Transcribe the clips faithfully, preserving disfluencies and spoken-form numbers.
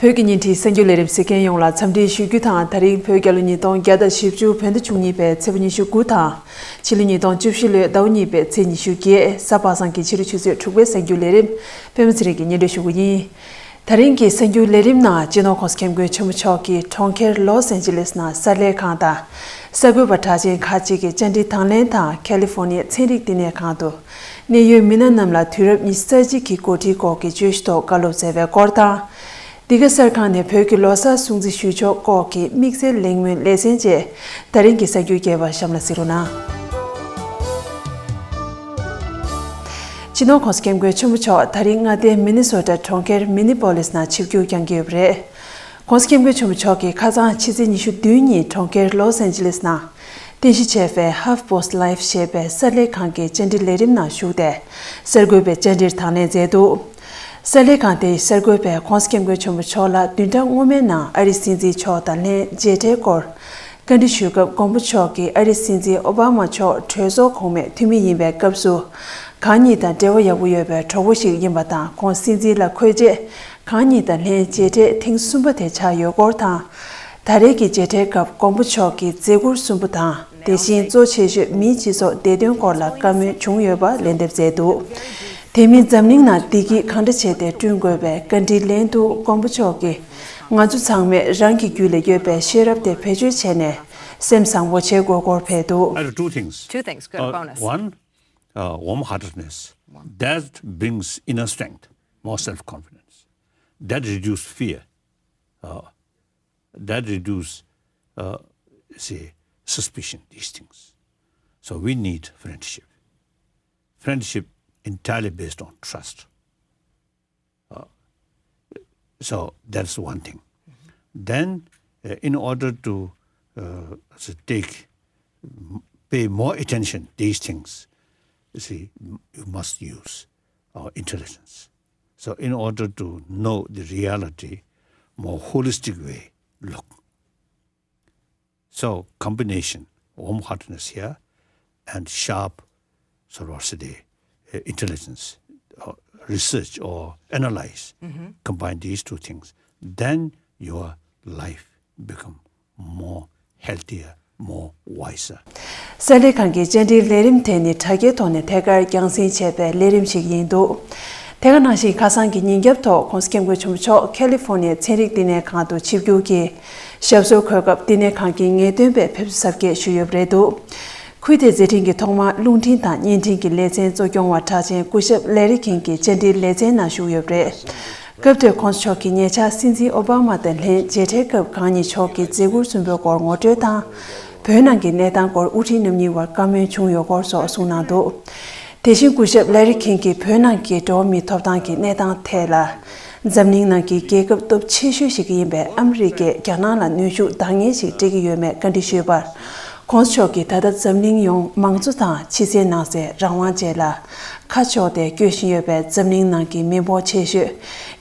བོད་ཀྱི་ཉིན་བྲིས་གསར་འགྱུར་ལས་རིམ་གཟིགས་མཁན་ཡོངས་ལ་འཚམས་འདྲིའི་ཞུ་རྒྱུ་དང་། ད་རིང་བོད་རྒྱལ་ལོ་ཉིས་སྟོང་བརྒྱ་དང་བཞི་བཅུ་བོད་ཟླ་བཅུ་གཉིས་པའི་ཚེས་པ་ཉི་ཤུ་དགུ་དང་། ཕྱི་ལོ་ཉིས་སྟོང་བཅུ་བཞི་ལོའི་ཟླ་བ་གཉིས་པའི་ཚེས་ཉི་ཤུ་བརྒྱད། གཟའ་པ་སངས་ཀྱི་ཕྱི་དྲོ་ཆུ་ཚོད་དྲུག་པའི་གསར་འགྱུར་ལས་རིམ་པད་མ་ཚེ་རིང་གིས་སྙན་སྒྲོན་ཞུ་གི་ཡིན། ད་རིང་གི་གསར་འགྱུར་ལས་རིམ་ནང་། སྤྱི་ནོར་༸གོང་ས་༸སྐྱབས་མགོན་ཆེན་པོ་མཆོག་གིས་གྲོང་ཁྱེར་ལོས་ཨན་ཇི་ལེས་ནང་གསར་ལས་ཁང་དང་། གསར་འགོད་པ་གྲགས་ཅན་ཁག་ཅིག་གིས་བཅར་འདྲི་དང་ལེན་དང་། ཁ་ལི་ཧྥོར་ནི་ཡའི་ཚན་རིག་བསྟི་གནས་ཁང་དུ་གནད་ཡོད་མི་སྣ་རྣམས་ལ་དུས་རབས་ཉི་ཤུ་རྩ་གཅིག་གི་འགོ་ཁྲིད་སྐོར་གྱི་བརྗོད་གཞི་ཐོག་བཀའ་སློབ་སྩལ་བའི་སྐོར་དང་། འདི་ག་གསར་ཁང་ནས་བོད་ཀྱི་ལོ་གསར་སྲུང་བརྩི་ཞུ་ཕྱོགས་སྐོར་གྱི་དམིགས་བསལ་གླེང་མོལ་ལེ་ཚན་བཅས། ད་རིང་གི་གསར་འགྱུར་རྒྱས་པ་གཤམ་ལ་གཟིགས་རོགས་གནང་། སྤྱི་ནོར་༸གོང་ས་༸སྐྱབས་མགོན་ཆེན་པོ་མཆོག་ད་རིང་མངའ་སྡེའི་མི་ནི་སོ་ཊ་གྲོང་ཁྱེར་མི་ནི་པོ་ལིས་ནང་ཆིབས་བསྒྱུར་བསྐྱངས་ཀྱི་ཡོད་པ་རེད། ༸གོང་ས་༸སྐྱབས་མགོན་ཆེན་པོ་མཆོག་གིས་ཁ་སང་ཕྱི་ཚེས་ཉི་ཤུ་བདུན་ཉིན་གྲོང་ཁྱེར་ལོས་ཨན་ཇི་ལེས་ནང་རྟེན་གཞི་བྱས་པའི་ཧྥ་པོ་སི་ཊི་ལའེབ་ཞེས་པའི་གསར་ལས་ཁང་གི་བཅར་འདྲི་ལས་རིམ་ནང་ཞུགས་ཏེ། གསར་འགོད་པའི་བཅར་འདྲིར་དང་ལེན་མཛད་འདུག་གསར་ལས་ཁང་དེའི་གསར་འགོད་པས་༸གོང་ས་༸སྐྱབས་མགོན་ཆེན་པོ་མཆོག་ལ་བདུན་ཕྲག་སྔོན་མའི་ནང་ཨ་རིའི་སྲིད་འཛིན་མཆོག་དང་ལྷན་མཇལ་འཕྲད་སྐོར་བཀའ་འདྲི་ཞུས་སྐབས། མགོན་པོ་མཆོག་གིས་ཨ་རིའི་སྲིད་འཛིན་ཨོ་བྷ་མ་མཆོག་གྲོས་ཚོགས་གོང་མའི་འཐུས་མི་ཡིན་པའི་སྐབས་སུ། གང་ཉིད་དང་འབྲེལ་བ་ཡག་པོ་ཡོད་པའི་གྲོགས་པོ་ཞིག་ཡིན་པ་དང་། ཁོང་སྲིད་འཛིན་ལ་འཁོད་རྗེས་གང་ཉིད་དང་ལྷན་མཇལ་འཕྲད་ཐེངས་གསུམ་པ་དེ་ཆགས་ཡོད་སྐོར་དང་། ད་རེས་ཀྱི་མཇལ་འཕྲད་སྐབས་མགོན་པོ་མཆོག་གིས་མཛད་ཁུར་གསུམ་པོ་དང་། དེ་བཞིན་གཙོ་ཆེ་ཤོས་མིའི་སྤྱི་ཚོགས་བདེ་དོན་སྐོར་ལ་བཀའ་མོལ་བྱུང་ཡོད་པ་ལན་འདེབས་མཛད་འདུག་དེ་མིན་འཛམ་གླིང་ནང་བདེ་སྐྱིད་གང་འདྲ་བྱས་ཏེ་བསྐྲུན་དགོས་པའི་བཀའ་འདྲིའི་ལན་དུ། མགོན་པོ་མཆོག་གིས། ང་ཚོ་ཚང་མས་རང་གི་རྒྱུད་ལ་ཡོད་པའི་ཤེས་རབ་དེ་བེད་སྤྱོད་བྱས་ནས་སེམས་བཟང་པོ་བྱེད་དགོས་སྐོར་ཕེབས་འདུག There are two things. Two things. Good. Uh, bonus. One, uh, warm-heartedness. That brings inner strength, more self-confidence. That reduces fear. Uh, that reduces, uh, say, suspicion, these things. So we need friendship. Friendship entirely based on trust. Uh, so that's one thing. Then, uh, in order to, uh, so take, pay more attention these things, you see, you must use our intelligence. So in order to know the reality, more holistic way, look. So combination, warm-heartedness here and sharp, sort of, say, uh, intelligence, uh, research or analyze, combine these two things, then your life become more healthier, more wiser. གསར་ལས་ཁང་གི་བཅར་འདྲིའི་ལས་རིམ་དེ་ནི་དྲ་རྒྱའི་ཐོག་ནས་ཐད་ཀར་རྒྱང་སྲིང་བྱས་པའི་ལས་རིམ་ཞིག་ཡིན་འདུག་དེ་ག་ནང་བཞིན་ཁ་སང་གི་ཉིན་རྒྱབ་ཐོག་༸གོང་ས་༸སྐྱབས་མགོན་ཆེན་པོ་མཆོག་ཁ་ལི་ཧྥོར་ནི་ཡའི་ཚན་རིག་བསྟི་གནས་ཁང་དུ་ཆིབས་བསྒྱུར་གྱིས་ཞབས་སོར་འཁོད་སྐབས། བསྟི་གནས་ཁང་གི་ངེས་སྟོན་པས་ཕེབས་བསུ་གཟབ་རྒྱས་ཞུས་ཡོད་པ་རེད་འདུག་ཁུལ་དེའི་མཛད་འཕྲིན་གྱི་ཐོག་མར་རླུང་འཕྲིན་དང་བརྙན་འཕྲིན་གྱི་ལེ་ཚན་གཙོ་སྐྱོང་བ་གྲགས་ཅན་སྐུ་ཞབས་ལེ་རི་ཁིན་གྱིས་བཅར་འདྲིའི་ལེ་ཚན་ནང་ཞུགས་ཡོད་པ་རེད། སྐབས་དེར་༸གོང་ས་མཆོག་གིས་ཉེ་ཆར་སྲིད་འཛིན་ཨོ་བྷ་མ་དང་ལྷན་མཇལ་འཕྲད་སྐབས། གང་ཉིད་མཆོག་གི་མཛད་ཁུར་གསུམ་པོའི་སྐོར་ངོ་སྤྲོད་དང་། བོད་ནང་གི་གནས་སྟངས་སྐོར་དབུ་ཁྲིད་རྣམ་གཉིས་བར་བཀའ་མོལ་བྱུང་ཡོད་སྐོར་སོགས་གསུངས་གནང་འདུག་དེ་བཞིན་སྐུ་ཞབས་ལེ་རི་ཁིན་གྱིས་བོད་ནང་གི་འགྲོ་བ་མིའི་ཐོབ་ཐང་གི་གནས་སྟངས་ཐད་ལ། འཛམ་གླིང་ནང་གི་རྒྱལ་ཁབ་སྟོབས་ཆེ་ཤོས་ཤིག་ཡིན་པའི་ཨ་མི་རི་ཀས་རྒྱ་ནག་ལ་གནོན་ཤུགས་འདང་ངེས་ཤིག་སྤྲད་ཀྱི་ཡོད་མེད་བཀའ་འདྲི་ཞུས་པར། ༸གོང་ས་མཆོག་གིས་ད་ལྟ་འཛམ་གླིང་ཡོངས་མང་གཙོ་དང་ཕྱི་གསལ་ནང་གསལ་རང་དབང་བཅས་ལ་ཁ་ཕྱོགས་ཏེ་སྐྱོད་བཞིན་ཡོད་པའི་འཛམ་གླིང་ནང་གི་མི་འབོར་ཆེ་ཤོས་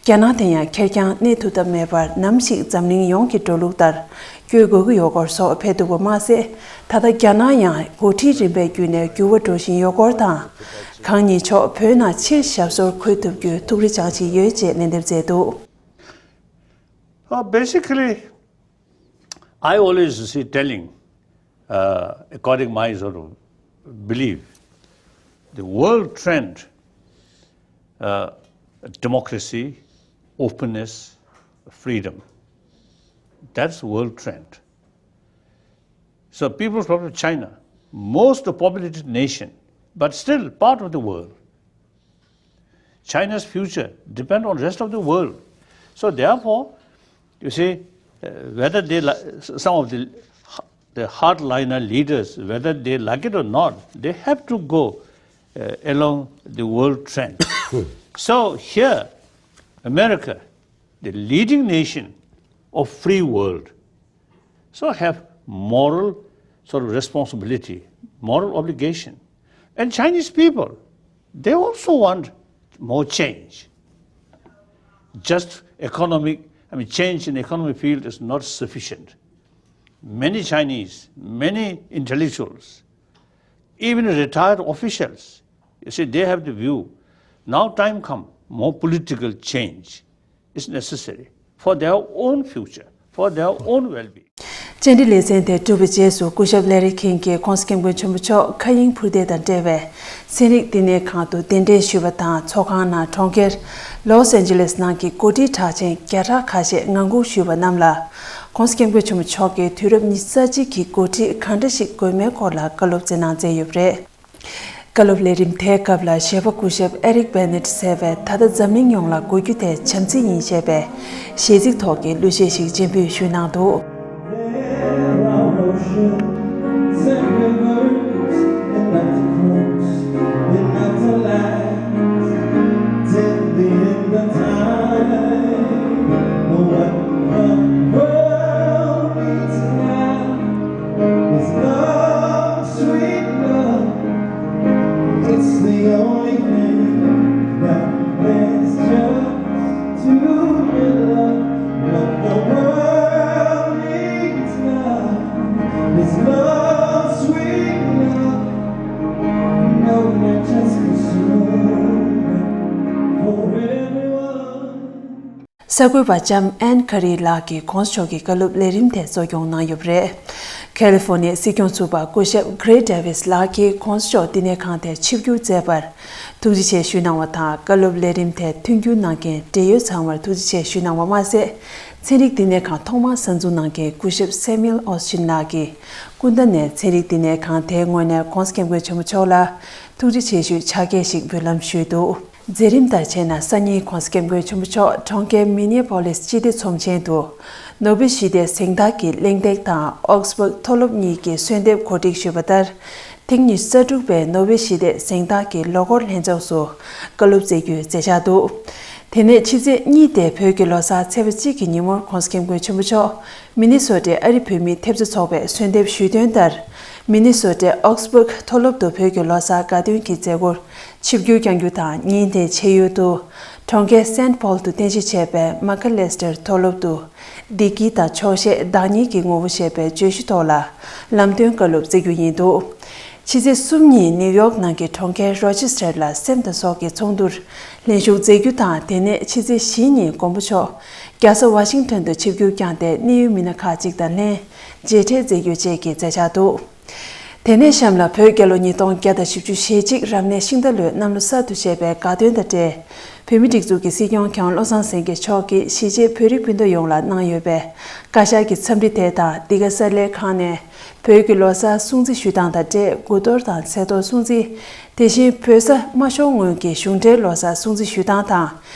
རྒྱ་ནག་དེ་ཡང་ཁེར་རྐྱང་གནས་ཐུབ་ཐབས་མེད་པར། ནམ་ཞིག་འཛམ་གླིང་ཡོངས་ཀྱི་འགྲོ་ལུགས་ལྟར་སྐྱོད་དགོས་ཀྱི་ཡོད་སྐོར་སོགས་ཕེབས་འདུག་པ་མ་ཟད། ད་ལྟ་རྒྱ་ནག་ཡང་འགོ་ཁྲིད་རིམ་པས་བརྒྱུད་ནས་འགྱུར་བ་འགྲོ་བཞིན་ཡོད་སྐོར་དང་། གང་ཉིད་མཆོག་བོད་ནང་ཕྱིར་ཞབས་སོར་འཁོད་ཐུབ་རྒྱུའི་ཐུགས་རེ་བཅངས་བཞིན་ཡོད་ཅེས་ལན་འདེབས་མཛད་འདུག Uh, basically, I always, you see, telling, uh, according my sort of belief, the world trend, uh, democracy, openness, freedom. That's world trend. So People's Republic of China, most populated nation, but still part of the world. China's future depends on rest of the world. So therefore, you see, uh, whether they li- some of the the hardliner leaders, whether they like it or not, they have to go uh, along the world trend. So here, America, the leading nation of free world, so have moral sort of responsibility, moral obligation. And Chinese people, they also want more change. Just economic, I mean, change in economic field is not sufficient. Many Chinese, many intellectuals, even retired officials, you see, they have the view, now time come, more political change is necessary. for their own future, for their own well-being. བཅར་འདྲི་ལེ་ཚན་དེ་གྲུབ་པའི་རྗེས་སུ་སྐུ་ཞབས་ལེ་རི་ཁིང་གིས་༸གོང་ས་༸སྐྱབས་མགོན་ཆེན་པོ་མཆོག་མཁའ་དབྱིངས་འཕུར་མདེལ་དང་འབྲེལ་བའི་ཚན་རིག་བསྟི་གནས་ཁང་དུ་གདན་འདྲེན་ཞུས་པ་དང་། ཚོགས་ཁང་ནང་གྲོང་ཁྱེར་ལོས་ཨན་ཇི་ལེས་ནང་གི་འགོ་ཁྲིད་གྲགས་ཅན་བརྒྱ་ཕྲག་ཁ་ཤས་ངང་སྒུག་ཞུས་པ་རྣམས་ལ་༸གོང་ས་༸སྐྱབས་མགོན་ཆེན་པོ་མཆོག་གིས་དུས་རབས་ཉི་ཤུ་རྩ་གཅིག་གི་འགོ་ཁྲིད་གང་འདྲ་ཞིག་དགོས་མིན་སྐོར་ལ་བཀའ་སློབ་སྩལ་གནང་མཛད་ཡོད་པ་རེད། བཀའ་སློབ་ལས་རིམ་དེའི་སྐབས་ལ་ཞལ་པ་སྐུ་ཞབས་ཨེ་རིག་བེ་ནེད་ཟེར་བས་ད་ལྟ་འཛམ་གླིང་ཡོངས་ལ་དགོས་རྒྱུ་དེ་བྱམས་བརྩེ་ཡིན་ཞེས་པའི་གཞས་ཚིག་ཐོག་གི་གླུ་གཞས་ཤིག་སྤྱན་འབུལ་ཞུས་གནང་འདུག། There are oceans and rivers enough to cross, enough to last till the end of time. But what the world needs now is love, sweet love. It's the only thing that there's just too little. What the world needs now is love, sweet love. No, not just consumer, for everyone. གསར་འགོད་པ་ལྕམ་ཨན་ཁ་རི་ལགས་ཀྱིས་༸གོང་ས་མཆོག་གི་བཀའ་སློབ་ལས་རིམ་དེ་གཙོ་སྐྱོང་གནང་ཡོད་པ་རེད། ཁ་ལི་ཧྥོ་ནི་ཡའི་སྲིད་སྐྱོང་ཟུར་པ་སྐུ་ཞབས་གྷི་རེ་ཌེ་ཝིས་ལགས་ཀྱིས་༸གོང་ས་མཆོག་བསྟི་གནས་ཁང་དེར་ཆིབས་བསྒྱུར་མཛད་པར་ཐུགས་རྗེ་ཆེ་ཞུས་གནང་བ་དང་། བཀའ་སློབ་ལས་རིམ་དེར་མཐུན་འགྱུར་གནང་མཁན་འབྲེལ་ཡོད་ཚང་མར་ཐུགས་རྗེ་ཆེ་ཞུས་གནང་བ་མ་ཟད། ཚན་རིག་བསྟི་གནས་ཁང་ཐོག་མར་གསར་འཛུགས་གནང་མཁན་སྐུ་ཞབས་སེ་མུ་ཨེལ་ཨོ་སི་ཅིན་ལགས་ཀྱིས་སྐུ་ཟླ་ནས་ཚན་རིག་བསྟི་གནས་ཁང་དེའི་ངོས་ནས་༸གོང་ས་༸སྐྱབས་མགོན་ཆེན་པོ་མཆོག་ལ་ཐུགས་རྗེ་ཆེ་ཞུའི་ཕྱག་འཁྱེར་ཞིག་འབུལ་ལམ་ཞུས་འདུག། མཛད་རིམ་ལྟར་བྱས་ན། སང་ཉིན་༸གོང་ས་༸སྐྱབས་མགོན་ཆེན་པོ་མཆོག་གྲོང་ཁྱེར་མི་ནི་ཡ་པོ་ལིས་སྤྱི་བདེ་ཚོམས་ཆེན་དུ་ནོ་བེལ་ཞི་བདེའི་གཟེངས་རྟགས་ཀྱི་གླེང་སྟེགས་དང་ཨོག་སི་ཕོར་ཌི་མཐོ་སློབ་གཉིས་ཀྱིས་གསོལ་འདེབས་གོ་སྒྲིག་ཞུས་པ་ལྟར། ཐེངས་ཉི་ཤུ་རྩ་དྲུག་པའི་ནོ་བེལ་ཞི་བདེའི་གཟེངས་རྟགས་ཀྱི་ལོ་འཁོར་ལྷན་ཚོགས་སུ་བཀའ་སློབ་སྩལ་རྒྱུའི་མཛད་འཆར་འདུག། དེ་ནས་ཕྱི་ཚེས་གཉིས་ཏེ་བོད་ཀྱི་ལོ་གསར་ཚེས་པ་གཅིག་གི་ཉིན་མོར་༸གོང་ས་༸སྐྱབས་མགོན་ཆེན་པོ་མཆོག་མི་ནི་སོ་ཊའི་ཨ་རི་བོད་མིའི་ཐེབས་རྩ་ཚོགས་པས་གསོལ་འདེབས་ཞུས་དོན་ལྟར། མི་ནི་སོ་ཊའི་ཨོག་སི་ཕོར་ཌི་མཐོ་སློབ་ཏུ་བོད་ཀྱི་ལོ་གསར་དགའ་སྟོན་གྱི་མཛད་སྒོར་ཆིབས་བསྒྱུར་བསྐྱང་རྒྱུ་དང་། ཉིན་དེའི་ཕྱེད་ཡོལ་དུ་གྲོང་ཁྱེར་སེན་ཕོལ་དུ་རྟེན་གཞི་བྱས་པའི་མ་ཀ་ལེ་སི་ཊར་མཐོ་སློབ་ཏུ་བདེ་སྐྱིད་དང་ཆོག་ཤེས་བདག་ཉིད་ཀྱི་ངོ་བོ་ཞེས་པའི་བརྗོད་གཞི་ཐོག་ལ་ལམ་སྟོན་བཀའ་སློབ་སྩལ་རྒྱུ་ཡིན་འདུག། ཕྱི་ཚེས་གསུམ་ཉིན་ནིའུ་ཡོག་ནང་གི་གྲོང་ཁྱེར་རོ་ཆེ་སི་ཊར་ལ་སེམས་དང་སྲོག་གི་ཚོགས་འདུར་ལྷན་ཞུགས་མཛད་རྒྱུ་དང་། དེ་ནས་ཕྱི་ཚེས་བཞི་ཉིན་མགོན་པོ་མཆོག་རྒྱལ་ས་ཝ་ཤིང་ཊོན་དུ་ཆིབས་བསྒྱུར་བསྐྱངས་ཏེ་གནད་ཡོད་མི་སྣ་ཁག་ཅིག་དང་ལྷན་མཇལ་འཕྲད་མཛད་རྒྱུ་བཅས་ཀྱི་མཛད་འཆར་འདུག། དེ་ནས་གཤམ་ལ་བོད་རྒྱལ་ལོ་ཉིས་སྟོང་བརྒྱ་དང་བཞི་བཅུ་ཞེ་གཅིག་རབ་གནས་ཤིང་རྟ་ལོའི་གནམ་ལོ་གསར་དུ་བཞད་པའི་དགའ་སྟོན་དང་འབྲེལ། བོད་མིའི་སྒྲིག་འཛུགས་ཀྱི་སྲིད་སྐྱོང་མཁས་དབང་བློ་བཟང་སེང་གེ་མཆོག་གིས་གཞིས་བྱེས་བོད་རིགས་སྤུན་ཟླ་ཡོངས་ལ་གནང་ཡོད་པའི་བཀའ་ཤག་གི་འཚམས་འདྲི་དེ་དང་། འདི་ག་གསར་ལྷན་ཁང་ནས་བོད་ཀྱི་ལོ་གསར་སྲུང་བརྩི་ཞུ་སྟངས་དང་འབྲེལ། དགུ་གཏོར་དང་ཚེས་གཏོར་སྲུང་བརྩི། དེ་བཞིན་བོད་ས་དམར་ཤོག་ངོས་ཀྱི་གཞུང་འབྲེལ་ལོ་གསར་སྲུང་བརྩི་ཞུ་སྟངས་དང་།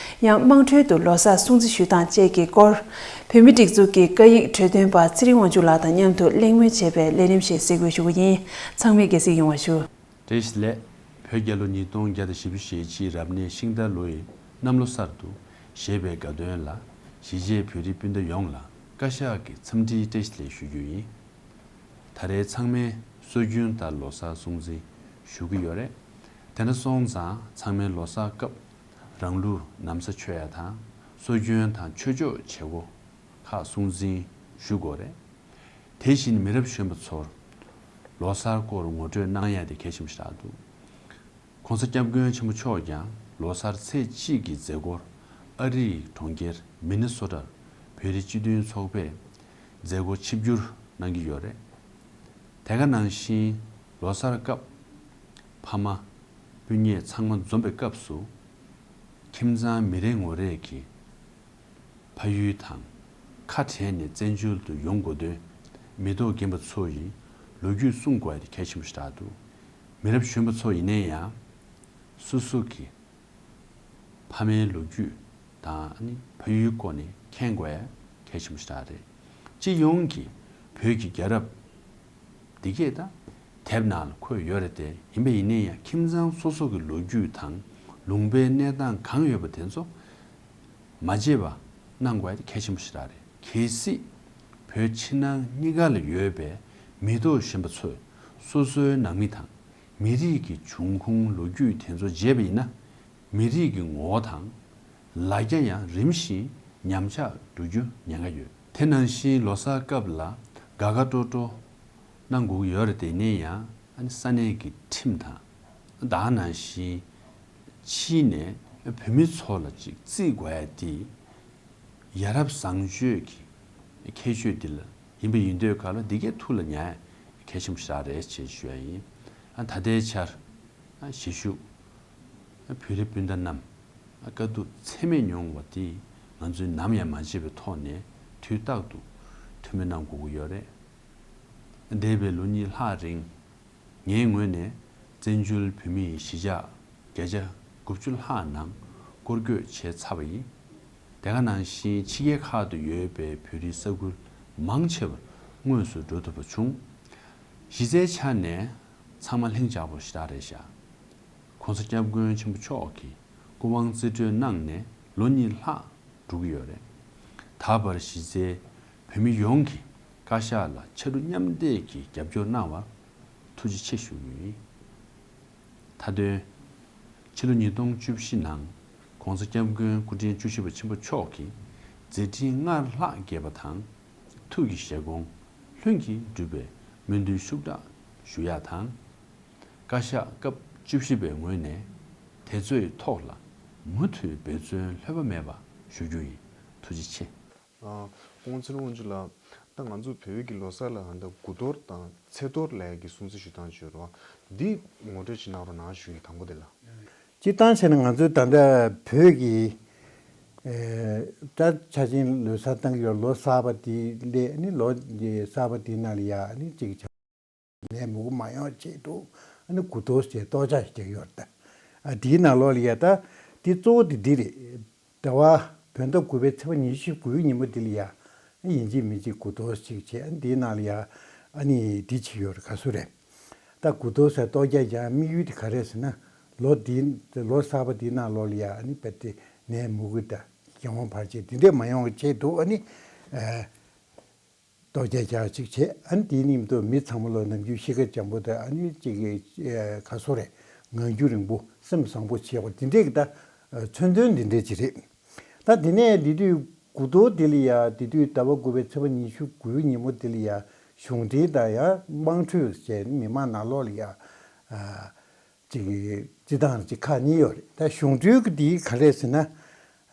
ཡང་དམངས་ཁྲོད་དུ་ལོ་གསར་སྲུང་བརྩི་ཞུ་སྟངས་བཅས་ཀྱི་སྐོར། བོད་མིའི་སྒྲིག་འཛུགས་ཀྱི་བཀའ་ཡིག་གྲོས་སྟོན་པ་ཚེ་རིང་དབང་ཕྱུག་ལགས་དང་མཉམ་དུ་གླེང་མོལ་བྱས་པའི་ལས་རིམ་ཞིག་གཟིགས་འབུལ་ཞུ་གི་ཡིན། ཚང་མས་དགྱེས་གཟིགས་ཡོང་བ་ཞུ། བཀྲ་ཤིས་བདེ་ལེགས། བོད་རྒྱལ་ལོ་ཉིས་སྟོང་བརྒྱ་དང་བཞི་བཅུ་ཞེ་གཅིག་རབ་གནས་ཤིང་རྟ་ལོའི་གནམ་ལོ་གསར་དུ་བཞད་པའི་དགའ་སྟོན་ལ་གཞིས་བྱེས་བོད་རིགས་སྤུན་ཟླ་ཡོངས་ལ་བཀའ་ཤག་གི་འཚམས་འདྲིའི་བཀྲ་ཤིས་བདེ་ལེགས་ཞུ་རྒྱུ་ཡིན། ད་རེས་ཚང་མས་སྲོལ་རྒྱུན་ལྟར་ལོ་གསར་སྲུང་བརྩི་ཞུ་གི་ཡོད་རེད། དེ་འདྲ་སོང་ཙང་ཚང་མས་ལོ་གསར་སྐབས་རང་ལུགས་ན་བཟའ་མཆོད་ཡ་དང་སྲོལ་རྒྱུན་དང་ཆོས་ཕྱོགས་བྱེད་སྒོ་ཁག་སྲུང་བརྩི་ཞུ་དགོས་རེད། དེ་བཞིན་མི་རབས་གཞོན་པ་ཚོར་ལོ་གསར་སྐོར་ངོ་སྤྲོད་གནང་ཡ་དེ་གལ་ཆེན་པོ་ཞིག་རེད་འདུག། ༸གོང་ས་༸སྐྱབས་མགོན་ཆེན་པོ་མཆོག་ཀྱང་ལོ་གསར་ཚེས་གཅིག་གི་མཛད་སྒོར་ཨ་རིའི་གྲོང་ཁྱེར་མི་ནི་སོ་ཊར་བོད་རིགས་སྤྱི་མཐུན་ཚོགས་པས་མཛད་སྒོ་ཆིབས་བསྒྱུར་གནང་གི་ཡོད་རེད། དེ་ག་ནང་བཞིན་ལོ་གསར་སྐབས་ཕ་མ་སྤུན་ཉེ་ཚང་མ་འཛོམས་པའི་སྐབས་སུ་ཁྱིམ་ཚང་མི་རེ་ངོ་རེ་གིས་ཕ་ཡུལ་དང་ཁ་བྲལ་ནས་བཙན་བྱོལ་དུ་ཡོང་དགོས་དོན་མི་ཐོག་རྒན་པ་ཚོ་ཡི་ལོ་རྒྱུས་གསུང་དགོས་ཡ་དེ་གལ་ཆེན་པོ་ཞིག་རེད་འདུག། མི་རབས་གཞོན་པ་ཚོ་ཡིན་ན་ཡང་སོ་སོ་གི་ཕ་མའི་ལོ་རྒྱུས་དང་ཨ་ནི་ཕ་ཡུལ་སྐོར་ནས་མཁྱེན་དགོས་ཡ་གལ་ཆེན་པོ་ཞིག་རེད། སྤྱི་ཡོངས་ཀྱི་བོད་ཀྱི་རྒྱལ་རབས་འདི་གས་ད་དེབ་ནང་ལ་འཁོད་ཡོད་རེད་དེ། ཡིན་པ་ཡིན་ན་ཡང་ཁྱིམ་ཚང་སོ་སོ་གི་ལོ་རྒྱུས་དང་ལུང་པའི་གནས་སྟངས་གང་ཡོད་པ་དེ་ཚོ་མ་བརྗེད་པ་གནང་དགོས་ཡ་དེ་གལ་ཆེན་པོ་ཞིག་རེད། གལ་སྲིད་བོད་ཕྱི་ནང་གཉིས་ཀ་ལ་ཡོད་པའི་མི་ཐོག་གཞོན་པ་ཚོས་སོ་སོའི་ནང་མི་དང་མི་རིགས་ཀྱི་འབྱུང་ཁུངས་ལོ་རྒྱུས་དེ་ཚོ་བརྗེད་པ་ཡིན་ན། མི་རིགས་ཀྱི་ངོ་བོ་དང་ལ་རྒྱ་ཡང་རིམ་བཞིན་ཉམས་ཆག་འགྲོ་རྒྱུ་ཉེན་ཁ་ཡོད། དེ་ནང་བཞིན་ལོ་གསར་སྐབས་ལ་དགའ་དགའ་སྤྲོ་སྤྲོ་གནང་དགོས་ཀྱི་ཡོད་རེད་དེ། ཡིན་ན་ཡང་ཨ་ནི་ས་གནས་ཀྱི་ཁྲིམས་དང་ད་ག་ནང་བཞིན་ཕྱིའི་ནས་བོད་མི་ཚོ་ལ་ཅིག་བརྩི་དགོས་ཡ་དེ་ ཡ་རབས་བཟང་སྤྱོད་ཀྱི་ཁྱད་ཆོས་འདི་ལ་ཡིན་པ་ཡིན་དུས་ག་ལ་འདི་གའི་ཐུགས་ལ་ཉར་ཡ་གལ་ཆེན་པོ་ཞིག་རེད་ཅེས་ཞུ་ཡ་ཡིན། ཨ་ད་ལྟའི་ཆར་ཨ་གཞིས་བཞུགས་བོད་རིགས་སྤུན་ཟླ་རྣམས་དཀའ་སྡུག་ཚད་མེད་མྱོང་བ་དེ་ང་ཚོས་ནམ་ཡང་མ་བརྗེད་པའི་ཐོག་ནས་དུས་རྟག་ཏུ་ཐུགས་སྨོན་གནང་དགོས་ཀྱི་ཡོད་རེད། འདས་པའི་ལོ་གཉིས་ལྷག་རིང་ངའི་ངོས་ནས་བཙན་བྱོལ་བོད་མིའི་གཞིས་ཆགས་བརྒྱ་ཆ་དགུ་བཅུ་ལྷག་ནང་སྐོར་སྐྱོད་བྱས་ཚར་བ་ཡིན། དེ་ག་ནང་བཞིན་ཕྱི་རྒྱལ་ཁག་ཏུ་ཡོད་པའི་བོད་རིགས་ས་ཁུལ་མང་ཆེ་བར་དངོས་སུ་འགྲོ་ཐུབ་པ་བྱུང་། གཞི་རྩའི་ཆ་ནས་ཚང་མ་ལྷིང་འཇགས་པོ་ཞེ་དྲག་རེད་ཤག ༸གོང་ས་༸སྐྱབས་མགོན་ཆེན་པོ་མཆོག་གིས་སྐུ་དབང་རྩིས་སྤྲོད་གནང་ནས་ལོ་གཉིས་ལྷག་འགྲོ་གི་ཡོད་རེད། ད་བར་གཞི་རྩའི་བོད་མི་ཡོངས་ཀྱིས་བཀའ་ཤག་ལ་ཕྱར་གྲུ་མཉམ་འདེགས་ཀྱིས་རྒྱབ་སྐྱོར་གནང་བར་ཐུགས་རྗེ་ཆེ་ཞུ་རྒྱུ་ཡིན། མཐའ་དོན། ཕྱི་ལོ་ཉིས་སྟོང་བཅུ་བཞི་ནང་༸གོང་ས་༸སྐྱབས་མགོན་སྐུ་ཕྲེང་བཅུ་བཞི་པ་ཆེན་པོ་མཆོག་གིས་མཛད་འཕྲིན་སྔར་ལྷག་རྒྱས་པ་དང་། ཐུགས་ཀྱི་བཞེད་དགོངས་ལྷུན་གྱིས་གྲུབ་པའི་སྨོན་འདུན་ཤུགས་དྲག་ཞུ་ཡག་དང་། བཀའ་ཤག་སྐབས་བཅུ་བཞི་པའི་ངོས་ནས་དེ་ཚོའི་ཐོག་ལ་མུ་མཐུད་འབད་བརྩོན་ལྷོད་པ་མེད་པ་ཞུ་རྒྱུ་ཡིན། ཐུགས་རྗེ་ཆེ། ཨ། སྐུ་ངོ་ཚེ་རིང་དབང་ཕྱུག་ལགས། ད་ང་ཚོ་བོད་ཀྱི་ལོ་གསར་ལ་ད་དགུ་གཏོར་དང་ཚེས་གཏོར་ལབ་ཀྱི་སྲུང་བརྩི་ཞུ་སྟངས་ཅིག་ཡོད་རེད་བ། འདི་ངོ་སྤྲོད་ཅིག་གནང་རོགས་གནང་ཞུ་ཡིན། དང་པོ་དེ་ལ། སྤྱིར་བཏང་བྱས་ན་ང་ཚོའི་ད་ལྟ་བོད་ཀྱི་ཨེ་ད་ཆ་ཆེན་ལོ་གསར་བཏང་གི་ཡོད། ལོ་གསར་པ་དེ་ལས་ནི་ལོ་གསར་པ་དེའི་ནང་ལ་ཡ་ནི་གཅིག་ནད་མུག་མ་ཡོང་ཆེད་དུ་ཨ་ནི་དགུ་གཏོར་བྱས་གཏོར་རྒྱག་བྱེད་ཀྱི་ཡོད་རེད་ད། ཨ་དེའི་ནང་ལོགས་ལ་ཡ་ད་དེ་གཙོ་བོ་དེ་འདི་རེད། ཟླ་བ་བོད་ཟླ་དགུ་པའི་ཚེས་པ་ཉི་ཤུ་དགུའི་ཉིན་མོ་འདི་ལ་ཡ་ཡིན་གཅིག་མིན་གཅིག་དགུ་གཏོར་ཅིག་བྱས། ཨ་འདིའི་ནང་ལ་ཡ་ཨ་ནི་འདི་བྱེད་ཀྱི་ཡོད་རེད། ག་ཚོད་རེད། ད་དགུ་གཏོར་ཟེར་གཏོར་རྒྱག་ཀྱང་དམིགས་ཡུལ་དེ་ག་རེད་ཟེར་ན། ལོ་འདི་ལོ་གསར་པ་འདིའི་ནང་ལོགས་ལ་ཡ་ཨ་ནི་རྦད་དེ་ནད་མུག་གི་ད་རྒྱལ་དབང་བར་ཆད་འདི་འདྲས་མ་ཡོང་བའི་ཆེད་དུ་ཨ་ནི་ཨ། གཏོར་རྒྱག་རྒྱག་ཅིག་བྱས། ཨ་ནི་དེའི་མཉམ་དུ་མི་ཚང་མ་ལ་ནམ་རྒྱུན་གཤིས་ཀ་འཇམ་པོ་དང་ཨ་ནི་ཅིག་གི་ཨེ་ག་སོ་རེད། ངང་རྒྱུད་རིང་པོ་སེམས་བཟང་པོ་བྱེད་དགོས། དེ་འདྲས་ཀྱི་ད་མཚོན་དོན་འདི་འདྲས་ཅིག་རེད། ད་དེ་ནས་དེ་དུས་དགུ་གཏོར་དེ་ལ་ཡ་དེ་དུས་ཟླ་བ་དགུ་པའི་ཚེས་པ་ཉི་ཤུ་དགུའི་ཉིན་མོ་དེ་ལ་ཡ་གཞུང་འབྲེལ་དང་ཡ་དམངས་ཁྲོད་བྱས་མི་མང་ནང་ལོགས་ལ་ཡ་ཨ། ཅིག་གི་སྤྱི་བཏང་ཅིག་ཁག་གཉིས་ཡོད་རེད། ད་གཞུང་འབྲེལ་གྱི་དེའི་ག་རེ་ཟེར་ན།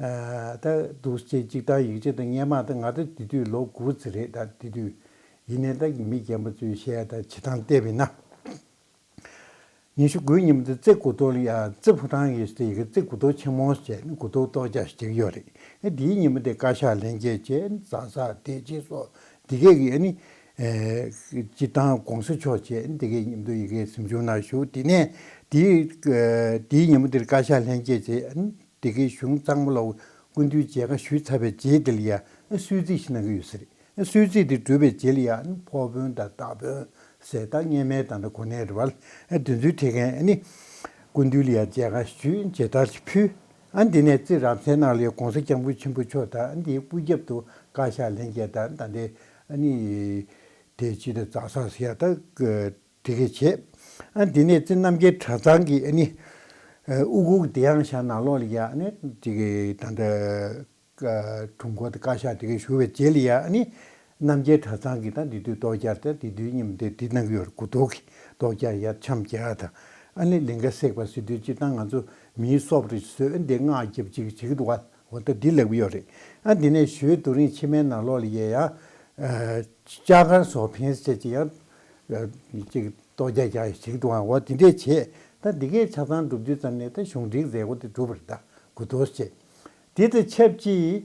ཨ་ད་འདུག་སེ་སྤྱི་བཏང་ཡིག་ཆ་དང་སྔོན་མ་ད་ང་ད་དེ་དུས་ལོ་དགུ་ཙམ་རེད། ད་དེ་དུས་ཡིན་ནའི་ད་མི་རྒན་པ་ཚོས་བཤད་ཡ་ད་བྱེད་སྟངས་བལྟས་པ་ཡིན་ན། ཉི་ཤུ་དགུའི་ཉིན་མོ་དེ་རྩེ་དགུ་གཏོར་ལ་ཡ་རྩེ་ཕོ་བྲང་གི་ཟེར་ཡི་གེ་རྩེ་དགུ་གཏོར་ཆེན་མོ་བྱས་ནས་དགུ་གཏོར་གཏོར་རྒྱག་ཞིག་བྱེད་ཀྱི་ཡོད་རེད། ཨ་དེའི་ཉིན་མོ་དེ་བཀའ་ཤག་ལྷན་རྒྱས་བྱས་ཛ་ས་དེ་རྗེས་སོགས་དེ་གས་ཀྱི་ཨ་ནི། ཨེ་སྤྱིར་བཏང་གོང་ས་མཆོག་བཅས་འདི་གའི་མཉམ་དུ་ཡི་གེ་གཟིམ་ཆུང་ནང་བཞུགས། དེ་ནས་དེའི་ཨེ་དེའི་ཉིན་མོ་དེར་བཀའ་ཤག་ལྷན་རྒྱས་བཅས་འདི་གའི་གཞུང་ཚང་མ་ལ་སྐུ་མདུན་མཇལ་ཁ་ཞུས་ཚར་བའི་རྗེས་དེ་ལ་ཡ་གསོལ་ཚིགས་ཤིག་གནང་གི་ཡོད་ས་རེད། གསོལ་ཚིགས་དེ་གྲུབ་པའི་རྗེས་ལ་ཡ་ཕོ་དཔོན་དང་མདའ་དཔོན་ཟེར་ད་སྔོན་མའི་ད་ལྟ་གོ་གནས་རེད་བ། དེ་ཚོའི་ཁྲིད་མཁན་ནི་སྐུ་མདུན་ལ་ཡ་མཇལ་ཁ་ཞུས། མཇལ་དར་ཞིག་ཕུལ། ཨ་འདི་ནས་རྩེ་རབ་གསལ་ནང་ལ་ཡ་གོང་ས་སྐྱབས་མགོན་ཆེན་པོ་མཆོག་དང་འདིའི་སྐུ་རྒྱབ་ཏུ་བཀའ་ཤག་ལྷན་རྒྱས་དང་ད་ལྟའི་ཨ་ནི། དེ་ཅི་ད་ཛ་ས་ཟེར་ཡ་ད་དེ་གས་བྱས། ཨ་འདི་ནས་རྩེ་རྣམ་རྒྱལ་གྲྭ་ཚང་གི་ཨ་ནི་ཨུ་ཁུག་གི་དེ་ཡང་ཤར་ནང་ལོགས་ལ་ཡ་ཨ་ནི་དེ་གས་ད་ལྟ་དྲུང་འཁོར་དང་བཀའ་ཤག་དེ་གས་བཞུགས་པའི་རྗེས་ལ་ཡ་ཨ་ནི་རྣམ་རྒྱལ་གྲྭ་ཚང་གི་ད་དེ་དུས་གཏོར་རྒྱག་ད་དེ་དུས་ཉིན་དེ་དེ་གནང་གི་ཡོད་རེད། དགུ་གཏོར་གི་གཏོར་རྒྱག་ཡ་འཆམ་རྒྱག་ཡ་དང་ཨ་ནི་ལིང་ག་བསྲེགས་པ་ཟེར་དུས་སྤྱིར་བཏང་ང་ཚོ་མིའི་སྲོག་རེ་བཟོས་ཨ་འདི་སྔགས་རྒྱབ་ཅིག་བྱེད་ཀྱི་འདུག་བ། འོ་ད་འདི་ལབ་ཀྱི་ཡོད་རེད། ཨ་འདི་ནས་ཞོལ་རྡོ་རིང་ཕྱི་མའི་ནང་ལོགས་ལ་ཡ་ཡ། ལྕགས་མཁར་བཟོ་ཕན་ཟེར་ཅིག་ཡང་། ཅིག་གཏོར་རྒྱག་རྒྱག་ཞིག་འདུག་ཨ། འོ་དེ་འདྲས་བྱས། ད་འདི་གས་ཆ་ཚང་འགྲུབ་དུས་ཙམ་ནས་ད་གཞུང་འབྲེལ་མཛད་སྒོ་དེ་གྲུབ་པ་རེད། ད་དགུ་གཏོར་བྱས། དེ་དང་ཆབས་ཅིག་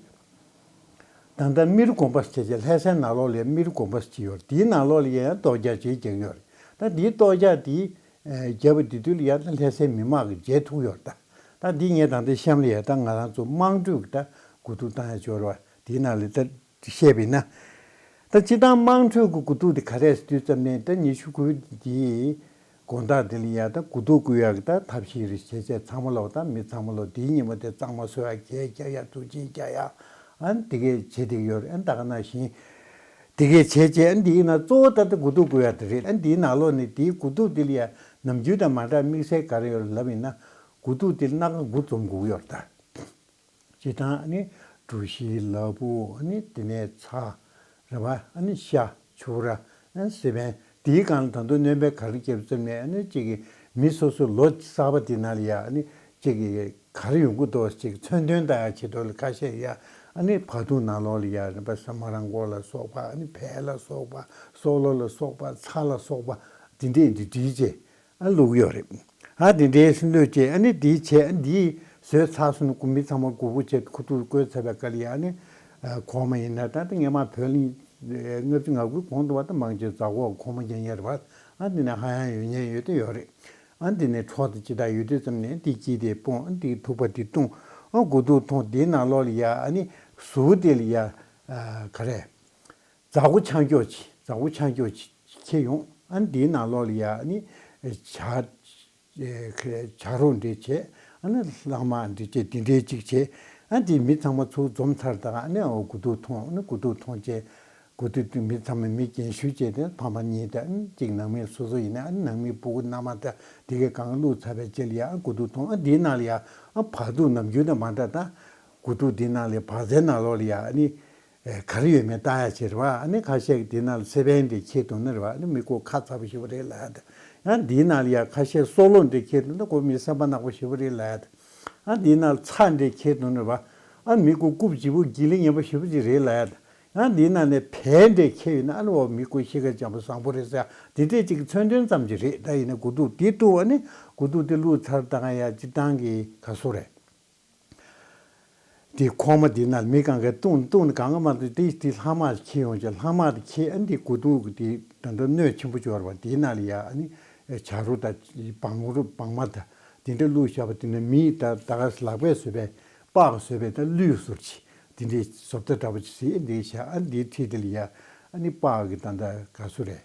ད་ལྟ་རྨེ་རུ་དགོན་པ་ཟེར་ཅིག་ལྷ་སའི་ནང་ལོགས་ལ་རྨེ་རུ་དགོན་པ་ཟེར་ཅིག་ཡོད་རེད། དེའི་ནང་ལོགས་ལ་ཡང་གཏོར་རྒྱག་ཅིག་རྒྱག་ཡོད་རེད། ད་དེའི་གཏོར་རྒྱག་དེ་རྒྱབ་པ་དེ་དུས་ལ་ཡང་ད་ལྷ་སའི་མི་མང་གིས་མཇལ་ཐུབ་ཡོད་རེད། ད་ད་འདི་ངས་ད་ལྟ་གཤམ་ལ་ཡ་ད་ང་རང་ཚོ་དམངས་ཁྲོད་ཀྱི་ད་དགུ་ཐུག་བཏང་ཡ་ཅིག་ཡོད་རེད་བ། དེའི་ནང་ལ་ད། བཤད་པ་ཡིན་ན། ད་སྤྱིར་བཏང་དམངས་ཁྲོད་ཀྱི་དགུ་ཐུག་དེ་ག་རེ་ཟེར་དུས་ཙམ་ནས་ད་ཉི་ཤུ་དགུ་དེའི་དགོང་དག་དེ་ལ་ཡ་ད་དགུ་ཐུག་བསྐུལ་ཡག་གི་ད་ཐབས་ཤེས་རེ་བྱས་བྱས་ཚང་མ་ལོག་ད་མི་ཚང་མ་ལོག་དེའི་ཉིན་མོ་དེ་གཙང་མ་བཟོ་ཡ་གད་རྒྱག་ཡ་ཐུགས་རྗེ་རྒྱག་ཡ་ཨ་ནི་དེ་གས་བྱེད་བསྡད་ཀྱི་ཡོད་རེད། ཨ་ནི་ད་ག་ནང་བཞིན་དེ་གས་བྱས་བྱས་ཨ་ནི་དེའི་ནང་གཙོ་བོ་ད་ལྟ་དགུ་ཐུག་བསྐུལ་ཡག་དེ་རེད། ཨ་ནི་དེའི་ནང་ལོགས་ནས་དེའི་དགུ་ཐུག་དེ་ལ་ཡ་ནམ་རྒྱུན་དང་མ་འདྲ་དམིགས་བསལ་ག་རེ་ཡོད་རེད་ལབ་ཡིན་ན་དགུ་ཐུག་དེ་ལ་སྣ་ཁ་དགུ་འཛོམས་དགོས་ཀྱི་ཡོད་རེད་ད། སྤྱིར་བཏང་ཨ་ནི་གྲུ་བཞི་ལ་ཕུག་ཨ་ནི་དེ་ནས་ཚ་རེད་བ། ཨ་ནི་ཤ་ཕྱུར་ར་ཨ་ནི་སི་པན་དེའི་སྒང་ལ་ད་དུང་སྣོན་པ་ག་རེ་བརྒྱབ་ཙམ་ནས་ཨ་ནི་གཅིག་གི་མི་སོ་སོ་ལོ་གསར་པ་དེ་ནང་ལ་ཡ་ཨ་ནི་གཅིག་གི་ག་རེ་ཡོང་གི་འདུག་ཅིག་མཚོན་དོན་ལྟ་ཡ་ཆེད་དུ་ལ་ཁ་ཤས་ཡ་ ཨ་ནི་བར་དུ་ནང་ལོགས་ལ་ཡ་རིམ་པ་ས་མ་རང་མགོ་ལ་སོགས་པ། ཨ་ནི་བལ་ལ་སོགས་པ། སོག་ལོ་ལ་སོགས་པ། ཚྭ་ལ་སོགས་པ། འདི་འདྲས་འདི་བྲིས་བྱས་ཨ་བླུགས་ཡོད་རེད། ཨ་འདི་འདྲས་བླུགས་བྱས། ཨ་ནི་འདི་བྱས། ཨ་འདི་བཟོས་ཚར་སོང་ན་མི་ཚང་མ་མགོ་སྐོར་བྱས་ཁུ་བསྡུ་བསྐོལ་ཚར་བའི་སྐབས་ལ་ཡ། ཨ་ནི་གོང་མ་ཡིན་ན་ད་ལྟ་སྔས་མ་བོད་གླིང་ལྔ་བཅུ་ང་དགུའི་གོང་དུ་བ་ད་མང་ཆེ་ཛ་འོག་གོང་མ་རྒྱག་ཡ་རེད་བ། ཨ་འདི་ནས་ཧ་ཡང་ཡོད་མཁན་ཡོད་དེ་ཡོད་རེད། ཨ་འདི་ནས་འཕྲོ་དང་ཅི་ལྟར་ཡོད་དུས་ཙམ་ནས་འདི་དཀྱིལ་དེ་སྤུངས། ཨ་འདི་ཐུག་པ་འདི་བཏུང་། ཨ་དགུ་ཐུག་འཐུང་། འདིའི་ནང་ལོགས་ལ་ཡ་ཨ་ནི་ཟུར་དེ་ལ་ཡ་ཨ་ག་རེ། ཛ་འོག་ཆང་སྐྱོགས་ཅིག་ཛ་འོག་ཆང་སྐྱོགས་ཅིག་ཁྱེར་ཡོང་། ཨ་འདིའི་ནང་ལོགས་ལ་ཡ་ཨ་ནི་བྱ་ཨེ་བྱ་རོག་འདྲ་བྱས། ཨ་ནི་ལྷག་མ་འདྲ་བྱས། འདི་འདྲ་ཅིག་བྱས། ཨ་འདི་མི་ཚང་མ་ཚུར་འཛོམས་ཚར་དང་། ཨ་ནི་འོ་དགུ་ཐུག་འཐུང་། ཨ་ནི་དགུ་ཐུག་འཐུང་བྱས། དགུ་ཐུག་འཐུང་། མི་ཚང་མ་མི་རྒན་ཤོས་བྱས་ཏེ་ཕ་མ་གཉིས་དང་། ཨ་ནི་གཅིག་ནང་མི་སོ་སོ་ཡིན་ན། ཨ་ནི་ནང་མི་སྤུ་གུ་མནའ་མ་དང་དེ་གའི་གང་བླུགས་ཚར་བའི་རྗེས་ལ་ཡ་ཨ་དགུ་ཐུག་འཐུང་། ཨ་འདིའི་ནང་ལ་ཡ་ཨ་བར་དུ་ནམ་རྒྱུན་དང་མ་འདྲ། ད་དགུ་ཐུག་འདིའི་ནང་ལ་བག་ཚའི་ནང་ལོགས་ལ་ཡ་ཨ་ནི། ཨེ་ག་རེ་ཡོད་མེད་ལྟ་ཡ་བྱེད་རེད་བ། ཨ་ནི་ཁ་ཤས་ཀྱིས་འདི་ནང་ལ་སེ་བན་འདི་ཁྱེར་འདུག་ན་རེད་བ། ཨ་ནི་མི་ཁོ་ཁ་ཚ་པོ་ཞེ་པོ་རེད་ལབ་ཡ་ད། ཡང་འདིའི་ནང་ལ་ཡ་ཁ་ཤས་སོག་ལོ་འདི་ཁྱེར་འདུག་ན་ཁོ་མི་སེམས་པ་ནག་པོ་ཞེ་པོ་རེད་ལབ་ཡ་ད། ཨ་འདིའི་ནང་ལ་ཚྭ་འདི་ཁྱེར་འདུག་ན་རེད་བ། ཨ་མི་ཁོ་རྐུབ་ལྗིད་པོ་སྒྱིད་ལི་ངན་པོ་ཞེ་པོ་ཅིག་རེད་ལབ་ཡ་ད། ཡང་འདིའི་ནང་ནས་བལ་འདི་ཁྱེར་ཡོད་ན་ཨ་ནི་འོ་མི་ཁོ་གཤིས་ཀ་འཇམ་པོ་བཟང་པོ་རེད་ཟེར་ཡ་འདི་འདྲས་ཅིག་གི་མཚོན་དོན་ཙམ་ཅིག་རེད། ད་ཡིན་ན་དགུ་ཐུག་འདི་བཏུང་། ཨ་ནི་དགུ་ཐུག་འདི་བླུགས་ཚར་དང་ཡ་སྤྱིར་བཏང་གི་ག་སུ་རེད། དེ་ཁོག་མ་དེ་ནང་མི་གང་ག་བཏུང་བཏུང་ནས་གང་ག་མ་བཏུང་དེ་དེ་ལྷག་མ་ཁྱེར་ཡོང་བྱས། ལྷག་མ་དེ་ཁྱེར། ཨ་འདི་དགུ་ཐུག་དེ་ད་ལྟ་སྣོད་ཆེན་པོ་ཅིག་ཡོད་རེད་བ། དེའི་ནང་ལ་ཡ་ཨ་ནི་བྱ་རོག་དང་བང་རོ་བང་མ་དང་དེ་འདྲ་བླུགས་བཞག་པ་དེ་ནས་མིས་ད་ད་ག་ལག་པས་བཟོས་པའི་སྤགས་བཟོས་པའི་ད་གླུད་བཟོ་ཅིག་དེ་འདྲའི་བཟོ་ལྟ་འདྲ་པོ་ཅིག་བཟོས། འདི་བཞག་ཨ་འདིའི་འཁྲིས་དེ་ལ་ཡ་ཨ་ནི་སྤགས་ཀྱི་ད་ད་ག་སུ་རེད།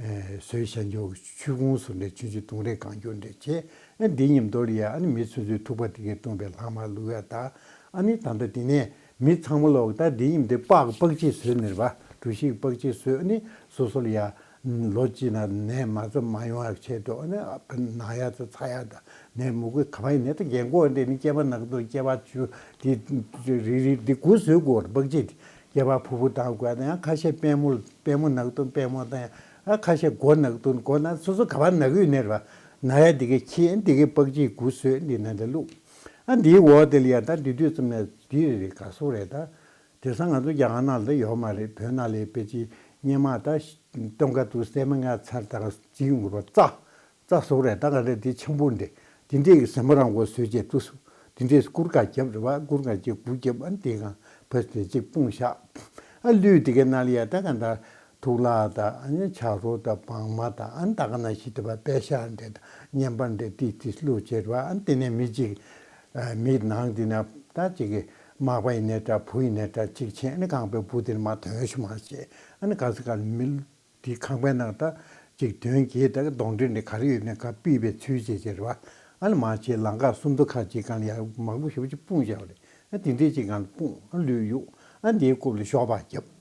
ཨེ་བཟོས་བཞག་རྒྱུ་ཆུ་ཁུང་བཟོ་འདྲ། ཆུ་ཆུ་དུང་རེ་གང་རྒྱུ་འདྲ་བྱས། ཨ་འདི་མཉམ་དུ་ལ་ཡ་ཨ་ནི་མི་སོ་སོའི་ཐུག་པ་དེ་གའི་བཏུང་བའི་ལྷག་མ་བླུགས་ཡ་ད། ཨ་ནི་ད་ལྟ་དེ་ནས་མི་ཚང་མ་ལོག་ད་འདི་མཉམ་དུ་སྤགས་སྤགས་ཕྱེ་བཟོས་ནི་རེད་བ། གྲོ་ཞིབ་སྤགས་ཕྱེ་བཟོས། ཨ་ནི་སོ་སོ་ལ་ཡ་ལོ་གཅིག་ན་ནད་མ་ཚ་མ་ཡོང་ཡ་ཆེད་དུ། ཨ་ནི་ན་ཡ་ཚ་ཚ་ཡ་ད་ནད་མུ་གུ་ག་པ་ཡིན་ནའི་ད་རྒན་གོག་འདྲ་ནི་སྐེད་པ་ནག་དུ་སྐེད་པ་ཆུ་དེ་རིལ་རིལ་འདི་དགུ་བཟོས་དགོས་རེད། སྤགས་ཕྱེ་དེ། སྐེད་པ་ཕུར་བུ་བཏང་དགོས་དང་། ཡང་ཁ་ཤས་པད་མོ་པད་མོ་ནག་དུང་པད་མོ་དང་། ཨ་ཁ་ཤས་མགོ་ནག་དུང་མགོ་ན་སོ་སོ་ག་པར་ན་གི་ཡོད་ནའི་རེད་བ། ན་ཡ་འདི་གའི་ཁྱི་འདི་གའི་སྤགས་ཕྱེ་དགུ་བཟོས་འདི་ནང་དུ་བླུགས། ཨ་འདིའི་འོག་དེ་ལ་ཡ་ད་འདི་དུས་ཙམ་ནས་འདི་རེད་ག་སོ་རེད་ད། དེང་སང་ང་ཚོ་རྒྱ་གར་ནང་ལ་ཡོད་མ་རེད། བོད་ནང་ལ་ཕལ་ཆེར་སྔས་མ་ད་སྟོན་ཁ་དུ་སྲན་མ་ང་ཚར་ད་ག་ཅིག་ཡོང་གི་རེད་བ། རྩྭ། རྩྭ་ཟོག་རེད། ད་ག་རེ་དེ་ཆེན་པོ་འདྲ། དེ་འདྲས་ཀྱི་ཟན་མོ་རང་མགོ་བཟོས་བྱས་དུས་སུ་དེ་འདྲས་སྐུར་ག་བརྒྱབ་རེད་བ། སྐུར་ག་ཅིག་དགུ་བརྒྱབ། ཨ་ནི་དེ་གང་བ་དེ་གཅིག་སྤུངས་བཞག་ཨ་གླུད་དེ་གའི་ནང་ལ་ཡ་ད་ག་ད་ཐུག་ལྷག་དང་། ཨ་ནི་བྱ་རོག་དང་བང་མ་དང་། ཨ་ནི་ད་ག་ནང་བཞིན་དེ་བ་པད་ཤག་འདྲ་དང་། བརྙན་པར་འདྲ་ཏིག་ཏིག་བླུགས་བྱས་རེད་བ། ཨ་ནི་དེ་ནས་མི་གཅིག་མི་ནང་དེ་ན་ད་གཅིག་གི་མག་པ་ཡིན་ནའི་འདྲ། བུ་ཡིན་ནའི་འདྲ། གཅིག་ཕྱིན། ཨ་ནི་རྐང་པའི་བུ་དེ་ནས་མར་དོན་ཞུ་མ་བྱས། ཨ་ནི་ག་ས་ག་ལ་མི། དེའི་ཁང་པའི་ནང་ད་ཅིག་དོན་གྱིས་ད་གདོང་འདྲེ་འདྲེ་ག་རེ་ཡོད་མེད་ག་ཕུད་པའི་ཚུལ་བྱེད་བྱེད་རེད་བ། ཨ་ནི་མ་བྱས་ལམ་ཁ་སུམ་མདོ་ཁ་ཅིག་སྒང་ལ་ཡ་མང་པོ་ཞེ་པོ་ཅིག་སྤུངས་བཞག་པ་རེད། ཨ་དེ་འདྲས་ཅིག་སྒང་ལ་སྤུངས། ཨ་གླུད་གཡུག་ཨ་དེའི་རྐུབ་ལ་ཤོག་སྦག་བརྒྱབ།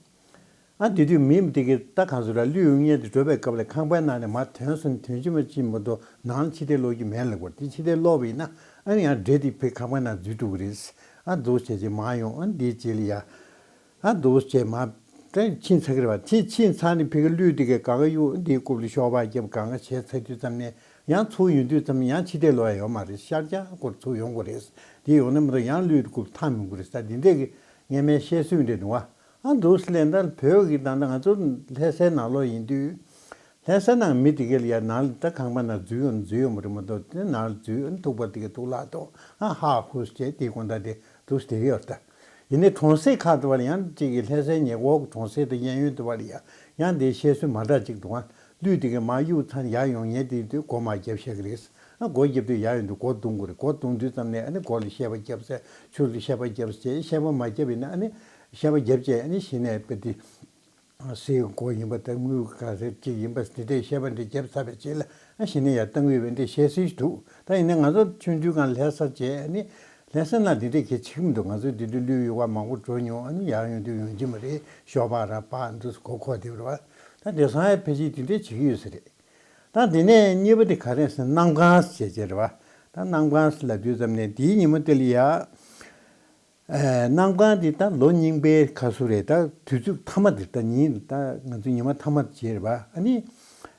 ཨ་དེ་དུས་མི་དེ་གས་ད་གང་ཟེར་ར། གླུད་གཡུག་མཁན་དེ་འགྲོ་བའི་སྐབས་ལ་ཁང་པའི་ནང་ནས་མར་དོན་སོང་། དོན་ཅི་མ་ཅི་མ་གཏོགས་ནང་ལ་ཕྱི་བལྟས་སློག་རྒྱུ་མེད་ལབ་དགོས། དེ་ཕྱི་བལྟས་སློག་པ་ཡིན་ན་ཨ་ནི་ཡང་འདྲེ་དེ་ཕའི་ཁང་པའི་ནང་འཛུལ་འགྲོ་གི་རེད། ཨ་འདུག་བྱས་བྱས་མར་ཡོང་། ཨ་དེའི་རྗེས་ལ་ཡ། ཨ་འདུག་བྱས་མར་ད་ཕྱིན་ཚར་གི་རེད་བ། ཕྱིན་ཕྱིན་ཚར་ནས་ཕ་གི་གླུད་དེ་གའི་སྒང་ག་གཡུག་འདིའི་རྐུབ་ལ་ཤོག་སྦག་བརྒྱབ། སྒང་ག་བྱས་ཚར་དུས་ཙམ་ནས་ཡང་ཚུར་ཡོང་དུས་ཙམ་ནས་ཡང་ཕྱི་བལྟས་སློག་ཡ་ཡོད་མ་རེད། ཤར་རྒྱག་སྐོར་ཚུར་ཡོང་དགོས་རེད། དེ་ཡོང་ན་མ་གཏོགས་ཡང་གླུད་དེ་རྐུབ་ཐང་མི་དགོས་རེད་ཟེར། དེ་འདྲས་ཀྱི་སྔས་མའི་བཤད་སྲོལ་འདྲ་འདུག་བ། ཨ་འདུག་སེ་ལས་ད་བོད་ཀྱི་ད་ལྟ་ང་ཚོ་ལྷ་སའི་ནང་ལོགས་ཡིན་དུས། ལྷ་ས་ནང་མི་དེ་གས་ལ་ཡ་ནང་ལ་ད་ཁང་པ་ནང་འཛུལ་ཡོང་འཛུལ་ཡོང་བ་རེད་མ་གཏོགས། དེ་ནང་ལ་འཛུལ་ཐུག་པ་དེ་གས་ཐུག་ལྷག་ཐོག་ཨ་ཧ་ཧུ་ཟེར་དེ་དགོང་དག་དེ་འདུག་སེ་ཡོད་ད། ཡིན་ནའི་གྲོང་གསེབ་ཁག་དུ་བ་ལ་ཡང་གཅིག་གི་ལྷ་སའི་ཉེ་འཁོར་གྱི་གྲོང་གསེབ་དང་གཡས་གཡོན་དུ་བ་ལ་ཡ་ཡང་དེའི་བཤད་སྲོལ་མ་འདྲ་གཅིག་འདུག་ཨ། གླུད་དེ་གས་མར་གཡུག་ཚར་ཡར་ཡོང་ཉེ་དེ་དུས་སྒོ་མར་བརྒྱབ་བཞག་གི་རེད། ཨ་སྒོ་བརྒྱབ་དུས་ཡར་ཡོང་དུས་སྒོ་རྡུང་དགོས་རེད། སྒོ་རྡུང་དུས་ཙམ་ནས་ཨ་ནི་སྒོ་ལ་ཤེལ་དཔེ་བརྒྱབ་ཟེར། ཆུ་ལ་ཤེལ་དཔེ་བརྒྱབ་ཟེར། ཤེལ་དཔེ་མ་བརྒྱབ་ཡིན་ན་ཨ་ནི་ཤེལ་དཔེ་བརྒྱབ་བྱས་ཨ་ནི་གཞི་ནས་དཔེ་དེ། སའི་སྒོ་ཡིན་པ་དང་དངུལ་ག་རེ་ཅིག་ཡིན་པ་འདི་འདྲའི་བཤད་པ་འདི་བརྒྱབ་ཚར་བའི་རྗེས་ལ་ཨ་གཞི་ནས་ཡར་གཏང་གི་ཡོད་པ་འདི་བཤད་སྲོལ་ཞིག་འདུག་ད་ཡིན་ན་ང་ཚོ་ཆུང་དུས་སྒང་ལྷ་ས་བྱས་ཨ་ནི་ལྷ་ས་ན་འདི་འདྲའི་གལ་ཆེ་གི་མི་འདུག་ང་ཚོས་འདི་འདྲའི་གླུད་གཡུག་པ་མང་པོ་འགྲོ་མྱོང་། ཨ་ནི་ཡར་ཡོང་དུས་ཡོང་གི་མ་རེད། ཤོག་སྦག་ར་སྦག་འདུག་སེ་གོ་གོ་དེ་རེད་བ། ད་དེང་སང་ཡང་ཕལ་ཆེར་འདི་འདྲའི་བྱེད་ཀྱི་ཡོད་ས་རེད། ད་འདི་ནས་གཉིས་པ་དེ་ག་རེ་ཟེར་ན་གནམ་གང་ཟེར་བྱས་རེད་བ། ད་གནམ་གང་ཟེར་ལབ་དུས་ཙམ་ནས་དེའི་ཉིན་མོ་དེ་ལ་ཡ། ཨེ་གནམ་གང་འདི་ད་ལོ་རྙིང་པའི་ཁ་སུ་རེད། ད་དུས་ཚོད་མཐའ་མ་འདི་ད་ཉིན་ད་ང་ཚོ་ཉི་མ་མཐའ་མ་བྱས་རེད་བ། ཨ་ནི་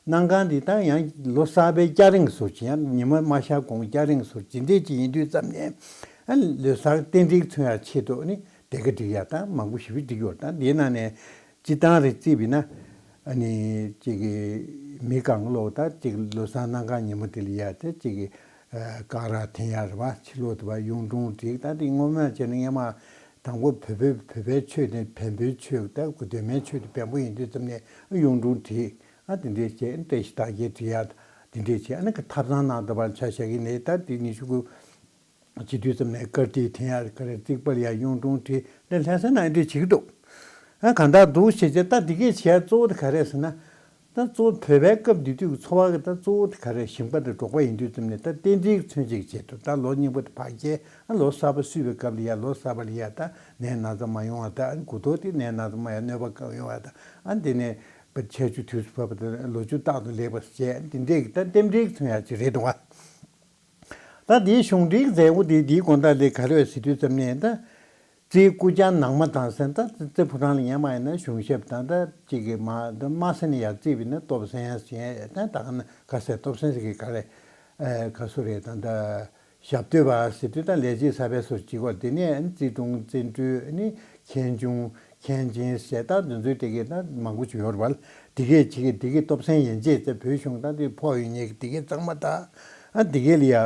གནམ་གང་འདི་ད་ཡང་ལོ་གསར་པའི་སྐྱ་རེངས་སོར་ཅིག་ཡང་ཉི་མ་མ་ཤར་གོང་སྐྱ་རེངས་སོར་ཅིག་འདྲས་ཅིག་ཡིན་དུས་ཙམ་ནས་ཨ་ལོ་གསར་རྟེན་འབྲེལ་མཚོན་ཡ་ཆེད་དུ་ཨ་ནི་ སྡེར་ཁ་སྒྲིག་ཡ་ད་མང་པོ་ཞེ་པོ་སྒྲིག་ཡོད། ད་འདིའི་ནང་ནས་སྤྱིར་བཏང་རེ་བརྩིས་པས་ན། ཨ་ནི་གཅིག་གི་མི་གང་ལོག་ད་གཅིག་ལོ་གསར་གནམ་གང་ཉིན་མོ་དེ་ལ་ཡ་ད་གཅིག་གི་ཨ་སྐ་རགས་འཐེན་ཡ་རེད་བ། ཕྱི་ལོགས་དེ་བ་གཡུང་དྲུང་བསྒྲིགས། ད་དེ་སྔོན་མ་བྱས་ན་སྔོན་མ་དང་པོ་བོད་པའི་བོད་པའི་ཆོས་དེ་བོན་པོའི་ཆོས་ད་གདོད་མའི་ཆོས་དེ་བོན་པོ་ཡིན་དུས་ཙམ་ནས་གཡུང་དྲུང་བསྒྲིགས། ཨ་དེ་འདྲས་བྱས་བཀྲ་ཤིས་རྟགས་བརྒྱད་བྲི་ཡ་དེ་འདྲས་བྱས། ཨ་ནི་གི་ཐབ་ཚང་ནང་དུ་བར་ཆ་བཞག་གི་ནས་ད་དེ་ཉི་ཤུ་དགུ་བྱེད་དུས་ཙམ་ནས་དཀར་ཐིག་འཐེན་ཡ་ག་རེ་རྩིག་པ་ལ་ཡ་གཡུང་དྲུང་བྲིས། ད་ལྷ་ས་ན་འདི་བྱེད་ཀྱི་འདུག་ཨ་གང་ལྟར་འདུག་བྱེད་ཀྱི་ད་འདི་གས་བྱེད་ཡ་གཙོ་བོ་དེ་ག་རེ་ཟེར་ན། ད་གཙོ་བོ་བོད་པའི་སྐབས་དེ་དུས་ཀྱི་འཚོ་བ་གི་ད་གཙོ་བོ་དེ་ག་རེ་ཞིང་པ་དང་འབྲོག་པ་ཡིན་དུས་ཙམ་ནས་ད་རྟེན་འབྲེལ་གྱི་ཚུན་ཆད་བྱེད་དུ་ད་ལོ་རྙིང་པ་དེ་ཕར་བསྐྱལ། ཨ་ལོ་གསར་པ་བསུས་པའི་སྐབས་ལ་ཡ་ལོ་གསར་པ་ལ་ཡ་ད་ནད་ན་ཚ་མ་ཡོང་བ་ད། ཨ་དགུ་ཐོག་དེ་ནད་ན་ཚ་མ་ཡ་གནོད་པ་གང་ཡོང་བ་ད། ཨ་འདི་ནས་ཆར་ཆུ་དུས་སུ་བབས་པ་དང་ལོ་ཕྱུགས་རྟག་ཏུ་ལེགས་པ་བྱས། འདི་འདྲས་ཀྱི་ད་རྟེན་འབྲེལ་མཚོན་ཡག་ཅིག་རེད་འདུག་བ། ད་འདིའི་གཞུང་འབྲེལ་མཛད་སྒོ་འདི་འདིའི་དགོང་དག་ལས་ག་རེ་ཟེར་དུས་ཙམ་ནས་ད་རྩེའི་སྐུ་བཅར་ནང་མ་དང་ཟེར། ད་རྩེ་ཕོ་བྲང་ལ་ཉན་མ་ཡིན་ན་གཞུང་ཞབས་དང་ད་གཅིག་གི་མ་ད་དམར་ས་ནས་ཡར་རྩིས་པ་ཡིན་ན་སྟོབས་སེང་ཟེར། ད་ད་ག་ན་ག་ཟེར་སྟོབས་སེང་ཟེར་གི་ག་རེ་ག་སུ་རེད་ད་ད། ཞབས་སྟོད་པ་ཟེར་དུས་ད་ལས་བྱེད་གསར་པའི་སོར་གཅིག་གོ། དེ་ནས་རྩེ་དྲུང་རྩེ་འགྲུལ་ནི་མཁན་ཆུང་མཁན་ཆེན་ཟེར་ད་འདི་ཚོའི་དེ་གའི་ད་མང་པོ་ཅིག་ཡོད་རེད་བ། དེ་གའི་ཅིག་གི་དེ་གའི་སྟོབས་སེང་ཡན་ཆད་ཚེ་བོད་གཞུང་ད་དེ་ཕོག་ཡོད་ཉེ་གི་དེ་གའི་གཙང་མ་ད། ཨ་དེ་གའི་ལ་ཡ་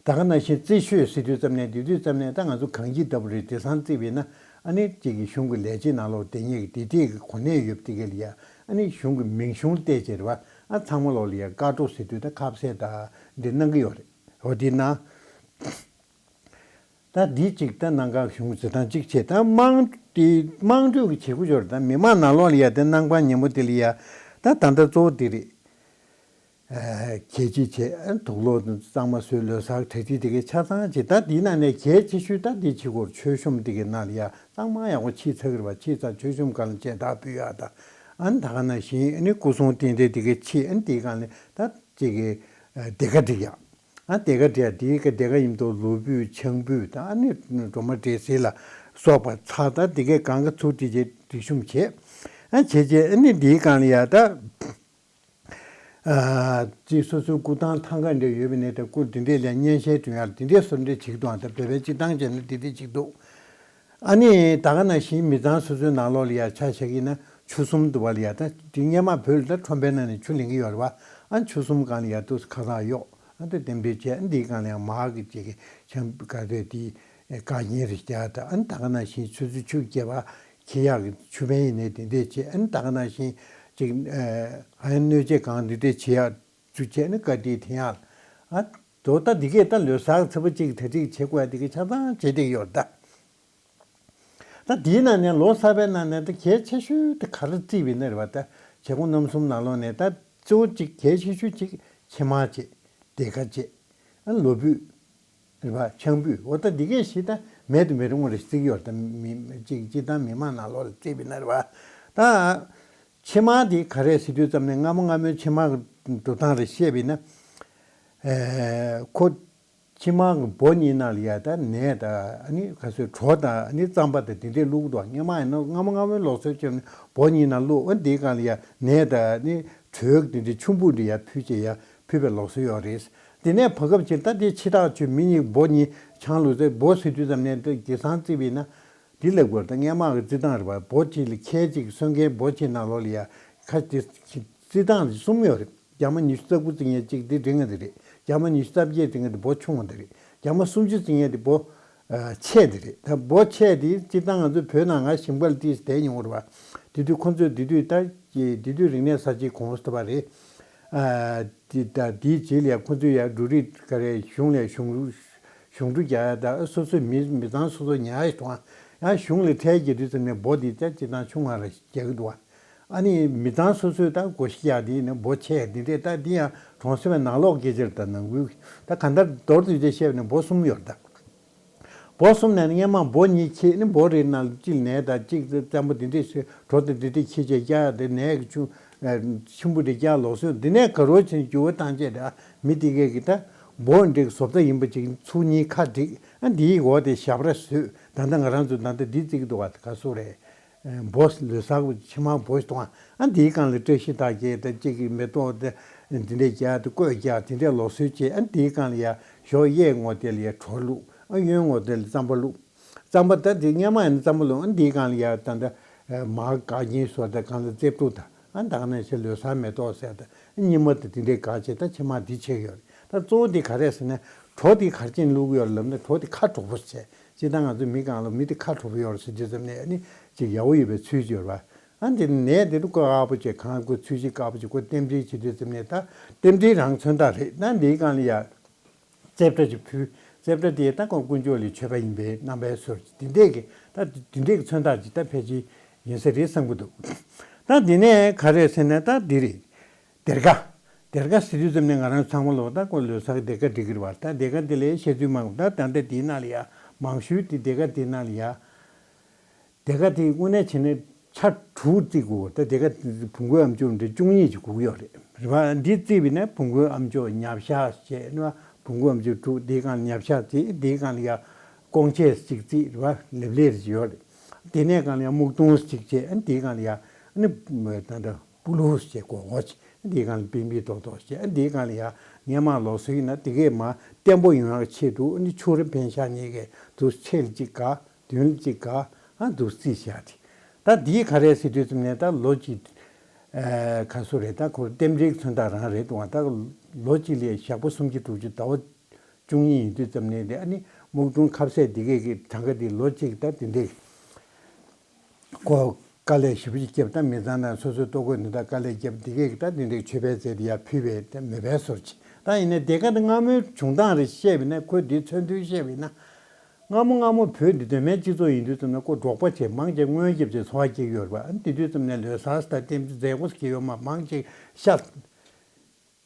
ད་ག་ནང་བཞིན་རྩེ་ཤོད་ཟེར་དུས་ཙམ་ནས་དེ་དུས་ཙམ་ནས་ད་ང་ཚོ་གངས་སྐྱིད་ལྟ་བུ་རེད། དེང་སང་རྩིས་པས་ན་ཨ་ནི་ཅིག་གི་གཞུང་གི་ལས་བྱེད་ནང་ལོགས་དེ་ཉེ་གི་དེ་དེ་གི་གོ་གནས་ཡོད་པ་དེ་གའི་ལ་ཡ་ཨ་ནི་གཞུང་གི་མིང་གཞུང་བལྟས་བྱས་རེད་བ། ཨ་ཚང་མ་ལོག་ལ་ཡ་བཀའ་འགྲོ་ཟེར་དུས་ད་ཁ་ཟས་ད་འདི་གནང་གི་ཡོད་རེད། འོ་དེ་ན། ད་འདི་གཅིག་ད་གནམ་གང་གཞུང་བྱེད་སྟངས་གཅིག་བྱས། ད་དམངས་དེ་དམངས་ཁྲོད་ཀྱི་བྱེད་སྒོ་ཞོར་ད་མི་མང་ནང་ལོགས་ལ་ཡ་དེ་གནམ་གང་ཉིན་མོ་དེ་ལ་ཡ་ད་ད་ལྟ་གཙོ་བོ་དེ་རེད། ཨ་གད་ཕྱིས་བྱས། ཨ་དུག་ལོག་གཙང་མ་བཟོས། ལོ་གསར་གྲ་སྒྲིག་དེ་གའི་ཆ་ཚང་བྱས། ད་འདི་ནང་ནས་གལ་ཆེ་ཤོས་ད་འདི་བྱེད་སྒོར་མཆོད་གཤོམ་དེ་གའི་ནང་ལ་ཡ་གཙང་མ་ཡག་པོ་ཕྱིས་ཚར་གི་རེད་བ། ཕྱིས་ཚར་མཆོད་གཤོམ་སྒང་ལ་མཆོད་ད་ཕུལ་ཡ་ད། ཨ་ནི་ད་ག་ནང་བཞིན་ཨ་ནི་སྐུ་གསུང་རྟེན་འབྲེལ་དེ་གའི་ཕྱིས་ཨ་ནི་དེའི་སྒང་ལ་ད་ཅིག་གི་ཨ་སྡེར་ཁ་སྒྲིག་ཡ། ཨ་སྡེར་ཁ་སྒྲིག་ཡ་དེའི་ཀ་སྡེར་ཁ་ཡིན་མདོག་ལོ་ཕུད་ཆང་ཕུད་དང་ཨ་ནི་སྒྲོལ་མ་འབྲས་སིལ་ལ་སོགས་པ་ཚར། ད་དེ་གའི་སྒང་ག་ཚུར་དེ་རྗེས་སྒྲིག་གཤོམ་བྱས། ཨ་བྱས་རྗེས་ཨ་ནི་དེའི་སྒང་ལ་ཡ་ད། ཨ་ཅིག་སོ་སོའི་སྐུ་ཐང་ཐང་ག་འདྲ་ཡོད་པ་ནས་ད་སྐུ་དེ་འདྲས་ལ་སྙན་ཤལ་སྒྲོན་ཡ་དེ་འདྲས་སོ་འདྲས་བྱེད་ཀྱི་འདུག་ཨ་ད་བོད་པའི་སྤྱི་བཏང་བྱས་ན་དེ་འདྲས་བྱེད་ཀྱི་འདུག་ཨ་ནི་ད་ག་ནང་བཞིན་མི་ཚང་སོ་སོའི་ནང་ལོགས་ལ་ཡ་ཆ་བཞག་གི་ན་ཆུ་གསུམ་འདུག་བ་ལ་ཡ། ད་དེ་སྔོན་མ་བོད་ལ་ད་ཁྲོམ་པའི་ནང་ནས་ཆུ་ལེན་གི་ཡོད་རེད་བ། ཨ་ཆུ་གསུམ་སྒང་ལ་ཡ་དུ་ཁ་ཐག་གཡོགས། ཨ་ད་དེ་འདྲས་བྱས། ཨ་འདིའི་སྒང་ལ་ཡ་མར་གི་ཅིག་གི་ཆང་ག་རེ་དེ་ཀ་རྙིང་རེ་བརྒྱབ། ད་ཨ་ནི་ད་ག་ནང་བཞིན་ཆུ་ཚོད་ཆུ་སྐྱེལ་བ། ཁྱི་གཡག་གི་ཆུ་བན་ཡིན་ནའི་དེ་འདྲས་བྱས། ཨ་ནི་ད་ག་ནང་བཞིན་ཅིག་ཨ་ཨ་ཡང་སྣོད་ཆས་གང་འདི་འདྲས་བྱེད་ཡག་ཚུ་བྱས་ནས་བཀའ་དྲིན་དེ་ཡང་ཨ་དོ་ད་འདི་གས་ད་ལོ་གསར་ཚེས་པ་གཅིག་གྲ་སྒྲིག་བྱེད་དགོས་ཡ་འདི་གས་ཆ་ཚང་བྱེད་བསྡད་ཡོད་ད། ད་འདིའི་ནང་ནས་ལོ་གསར་པའི་ནང་ནས་ད་གལ་ཆེ་ཤོས་དེ་ག་རེ་བརྩིས་པ་ཡིན་ན་རེད་བ། ད་བྱེད་སྒོ་རྣམ་གསུམ་ནང་ལོགས་ནས་ད་གཙོ་བོ་གཅིག་གལ་ཆེ་ཤོས་གཅིག་ཕྱེ་མར་བྱེད། སྡེར་ཁ་བྱེད། ཨ་ལོ་ཕུད། རེད་པ། ཆང་ཕུད། འོ་ད་འདི་གས་ཤིག་ད་མེད་དུ་མི་རུང་བ་རེད་བརྩི་གི་ཡོད་རེད། ད་མི་གཅིག་སྤྱིར་བཏང་མི་མང་ནང་ལོགས་ལ་བརྩིས་པ་ཡིན་ན་རེད་པ། ད་ཕྱེ་མར་འདི་ག་རེ་ཟེར་དུས་ཙམ་ནས་སྔ་མོ་སྔ་མོའི་ཕྱེ་མར་གྱི་འགྲོ་སྟངས་རེ་བཤད་པ་ཡིན་ན། ཨེ་ཁོ་ཕྱེ་མར་གྱི་སྦོ་གཉིས་ནང་ལ་ཡ་ད་ནས་ད་ཨ་ནི་ག་ཚོད་གྲོ་དང་ཨ་ནི་རྩམ་པ་དང་དེ་འདྲས་བླུགས་འདུག་སྔ་མ་ཡིན་ན་སྔ་མོ་སྔ་མོའི་ལུགས་སྲོལ་བྱས་ནས་སྦོ་གཉིས་ནང་བླུགས། འོ་འདིའི་སྒང་ལ་ཡ་ནས་ད་ཨ་ནི་གྲོ་དེ་འདྲས་ཆུན་པོ་འདྲ་ཡ་ཕུད་བྱས་ཡ་ཕུད་པའི་ལུགས་སྲོལ་ཡོད་རེད། དེ་ནས་བར་སྐབས་ཅིག་ད་དེ་ཕྱི་ཐག་ཆོད་མི་གཉིས་སྦོ་གཉིས་ཆང་བླུགས་ཚེ་སྦོ་ཟེར་དུས་ཙམ་ནས་དེ་དེང་སང་བརྩིས་པ་ཡིན་ན་འདི་ལབ་དགོས་རེད། ད་སྔོན་མ་གི་བརྩི་སྟངས་རེད་པ། སྦོ་གཅིག་ལ་ཁལ་གཅིག་གསོན་མཁན་སྦོ་གཅིག་ནང་ལོགས་ལ་ཡ་ཁ་དེ་བརྩི་སྟངས་གསུམ་ཡོད་རེད། རྒྱ་མ་ཉི་ཤུ་རྩ་དགུ་བརྩི་མཁན་གཅིག་དེ་འབྲིང་བ་དེ་རེད། རྒྱ་མ་ཉི་ཤུ་རྩ་བརྒྱད་བརྩི་མཁན་དེ་སྦོ་ཆུང་བ་དེ་རེད། རྒྱ་མ་སུམ་ཅུ་བརྩི་མཁན་དེ་སྦོ་ཨ་ཆེ་དེ་རེད། ད་སྦོ་ཆེ་དེ་སྤྱིར་བཏང་ང་ཚོ་བོད་ནང་ང་ཞིང་པ་ལ་ཏིས་བསྡད་མྱོང་རེད་པ། དེ་དུས་ཁོ་ཚོས་དེ་དུས་ད་དེ་དུས་རིག་གནས་གསར་བརྗེའི་གོང་ཟེར་བ་རེད། ཨ་དེ་ད་དེའི་རྗེས་ལ་ཡ་ཁོ་ཚོས་ཡ་འབྲུ་རིགས་ག་རེ་གཞུང་ལ་གཞུང་གཞུང་འབྲུ་རྒྱག་ཡ་ད་སོ་སོའི་མི་མི་ཚང་སོ་སོ་ཉར་ཡ་དང་ཡང་གཞུང་ལ་ཁྲལ་རྒྱག་དུས་ཙམ་ནས་སྦོ་དེ་ད་སྤྱིར་བཏང་ཆུང་བ་རེ་རྒྱག་གི་འདུག་བ། ཨ་ནི་མི་ཚང་སོ་སོས་ད་སྒོར་གཞས་རྒྱག་དེ་ནི་སྦོ་ཆེ་དེ་འདྲས། ད་འདི་ཡང་གྲོང་གསེབ་པའི་ནང་ལོགས་སྐད་ཆ་རེད། ད་ནང་ཁུལ་ད་གང་ལྟར་མདོར་བསྡུས་ཏེ་བཤད་པ་ནི་སྦོ་གསུམ་ཡོད་རེད་ད། སྦོ་གསུམ་ནས་ནི་སྔོན་མ་སྦོ་གཉིས་ཁྱེར་ནི་སྦོ་རེ་ནང་གཅིག་ནས་ད་གཅིག་རྩམ་པ་འདི་འདྲས་ཟོས་གྲོ་དང་འདི་འདྲས་ཁྱེར་བྱས་རྒྱག་དེ་ནས་གི་ཆུ་ཆུན་པོ་རེ་རྒྱག་ལོག་སོང་། འདི་ནས་ག་རོ་ཆེན་འགྱུར་བ་བཏང་བྱས་ད་མི་དེ་གས་ཀྱི་ད་སྦོ་འདྲས་བཟོ་ལྟ་ཡིན་པ་ཅིག་ཚུར་གཉིས་ཁ་བསྒྲིགས། ཨ་འདིའི་འོག་དེ་ཞབས་ར་བཟོས། ད་ལྟ་ང་རང་ཚོ་ད་ལྟ་འདི་བརྩི་གི་འདུག་བ། ག་སོ་རེད། སྦོ་ལོ་གསར་ཕྱེ་མར་སྦོ་ཞིག་གཏོང་བ། ཨ་འདིའི་སྒང་ལ་བཀྲ་ཤིས་རྟགས་བརྒྱད་དང་གཅིག་གི་མེ་ཏོག་དེ་འདི་འདྲས་རྒྱག་དེ་བརྐོས་རྒྱག་དེ་འདྲས་ལོག་སྲོལ་བྱས། ཨ་འདིའི་སྒང་ལ་ཡ་ཞོགས་གཡས་ངོས་དེ་ལ་ཡ་གྲོ་བླུགས། ཨ་གཡོན་ངོས་དེ་ལ་རྩམ་པ་བླུགས། རྩམ་པ་ད་དེ་སྔོན་མ་ཡིན་ན་རྩམ་པ་ལོ་ཨ་འདིའི་སྒང་ལ་ཡ་ད་ད་མར་འགག་ཉེས་སོགས་ད་གང་ལ་རྩེ་ཕྲུག་དང་ཨ་ད་ག་ནང་བཞིན་ལོ་གསར་མེ་ཏོག་ཟེར་ད་ཨ་སྙེ་མ་ད་དེ་འདྲའི་འགག་བྱས་ད་ཕྱེ་མར་འདི་ཆད་ཡོད་རེད། ད་གཙོ་བོ་དེ་ག་རེད་ཟེར་ན་གྲོ་དེ་ག་རེ་བྱས་ནས་བླུག་གི་ཡོད་རེད་ལབ་ན་གྲོ་དེ་ཁ་དྲོ་པོ་བྱས་ཅི་ད་ང་ཚོ་མི་སྒང་ལ་མི་དེ་ཁ་དྲོ་པོ་ཡོད་རེད་ཟེར་དུས་ཙམ་ནས་ཨ་ནི་ཅིག་ཡག་པོ་ཡོད་པའི་ཚུལ་ཅིག་ཡོད་རེད་པ། ཨ་འདི་ནས་དེ་ནི་ཀོ་དཀར་པོ་བྱས་གང་ཀོ་ཚུལ་ཅིག་དཀར་པོ་བྱས་ཀོ་རྟེན་འབྲེལ་བྱེད་དུས་ཙམ་ནས་ད་རྟེན་འབྲེལ་རང་མཚོན་རྟགས་རེད། ད་འདིའི་སྒང་ལ་ཡ། རྩེ་བྲག་ཅིག་ཕུལ། རྩེ་བྲག་དེ་ད་ཁོང་དཀོན་མཆོག་ལ་མཆོད་པ་ཡིན་པའི་རྣམ་པའི་སོར་དེ་འདྲས་ཀྱི་ད་དེ་འདྲས་ཀྱི་མཚོན་རྟགས་ཅིག་ད་ཕལ་ཆེར་ཡིན་ས་རེད་བསམ་གྱི་འདུག་ད་འདི་ནས་ག་རེ་ཟེར་ན་ད་འདི་རེད། སྡེར་ཁ། སྡེར་ཁ་ཟེར་དུས་ཙམ་ནས་ང་རང་ཚང་མ་ལོ་ད་ཁོ་ལོ་གསར་གྱི་སྡེར་ཁ་སྒྲིག་གི་རེད་བ། ད་སྡེར་ཁ་འདི་ལ་བཤད་ཚུལ་མང་ད་ད་ལྟ་དེའི་ནང་ལ་ཡ་མང་ཤོས་དེ་སྡེར་ཁ་དེའི་ནང་ལ་ཡ། སྡེར་ཁ་དེ་དངོས་གནས་བྱས་ན་ཆ་དྲུག་བརྩིགས་དགོས། ད་སྡེར་ཁ་བོང་གུའི་ཨ་མཆོག་འདྲ་བཅུ་གཉིས་ཅིག་དགོས་ཀྱི་ཡོད་རེད། རེད་བ། འདི་བརྩིས་པ་ཡིན་ན་བོང་གུའི་ཨ་མཆོག་ཉ་བཤགས་བྱས་ནས་བོང་གུའི་ཨ་མཆོག་དྲུག་དེའི་སྒང་ལ་ཉ་བཤགས་བརྩིས། དེའི་སྒང་ལ་ཡ་ཀོང་ཆས་གཅིག་བརྩིས། རེད་བ། ལེབ་ལེབ་ཅིག་ཡོད་རེད། དེ་ནས་སྒང་ལ་ཡ་སྨུག་སྡོང་གཅིག་བྱས། དེའི་སྒང་ལ་ཡ་ནི་ད་ལྟ་སྤུ་ལུག་བྱས་སྒོར་སྒོར་བྱས། དེའི་སྒང་ལ་པིན་པི་རྡོག་རྡོག་བྱས། དེའི་སྒང་ལ་ཡ་སྔོན་མ་ལོ་སོ་ཡིན་ན་དེ་གས་མ་བརྟན་པོ་ཡོང་ཡག་ཆེད་དུ་ནི་ཕྱུགས་ར་འཕེན་ཤག་གཉིས་ཀས་དུ་ཚེ་ལ་གཅིག་ག་མདུན་ལ་གཅིག་ག་ཨ་འདུག་རྩིས་བཞག་དེ། ད་འདིའི་ག་རེ་ཟེར་དུས་ཙམ་ནས་ད་ལོ་གཅིག་ཨ་ག་སུ་རེད། ད་ཁོ་རྟེན་འབྲེལ་མཚོན་རྟགས་རང་རེད་འདུག་བ། ད་ལོ་གཅིག་ལ་ཞག་པོ་སུམ་ཅུ་དྲུག་ཅུ་ཟླ་བ་བཅུ་གཉིས་ཡིན་དུས་ཙམ་ནས་དེ་ཨ་ནི་སྨུག་སྡོང་ཁ་ཟས་འདི་གས་ཀྱི་གྲངས་ཀ་འདི་ལོ་གཅིག་ད་དེ་འདྲས་ཁོ་དཀའ་ལས་ཞེ་པོ་ཅིག་བརྒྱབ། ད་མི་ཚང་ན་སོ་སོའི་ལྟོ་གོས་ནི་ད་དཀའ་ལས་བརྒྱབ། འདི་གས་ཀྱི་ད་དེ་འདྲས་མཆོད་པའི་རྫས་དེ་ཡར་ཕུལ་བའི་ད་མོས་པའི་སོར་ཅིག་ད་ཡིན་ནའི་དེ་ག་ད་སྔ་མོའི་བྱུང་སྟངས་རེ་བཤད་པ་ཡིན་ན་ཁོས་འདིའི་མཚོན་དོན་བཤད་པ་ཡིན་ན། སྔ་མོ་སྔ་མོ་བོད་འདི་གདོད་མའི་སྤྱི་ཚོགས་ཡིན་དུས་ཙམ་ན་ཁོ་འབྲོག་པ་བྱས་མང་ཆེ་རྔོན་རྒྱབ་བྱས་འཚོ་བ་སྐྱེལ་གྱི་ཡོད་རེད་པ། ཨ་ནི་དེ་དུས་ཙམ་ནས་ལོ་གསར་ལྟར་རྟེན་འབྲེལ་མཛད་སྒོ་སྐྱེལ་ཡོད་མ་མང་ཆེ་ཤ་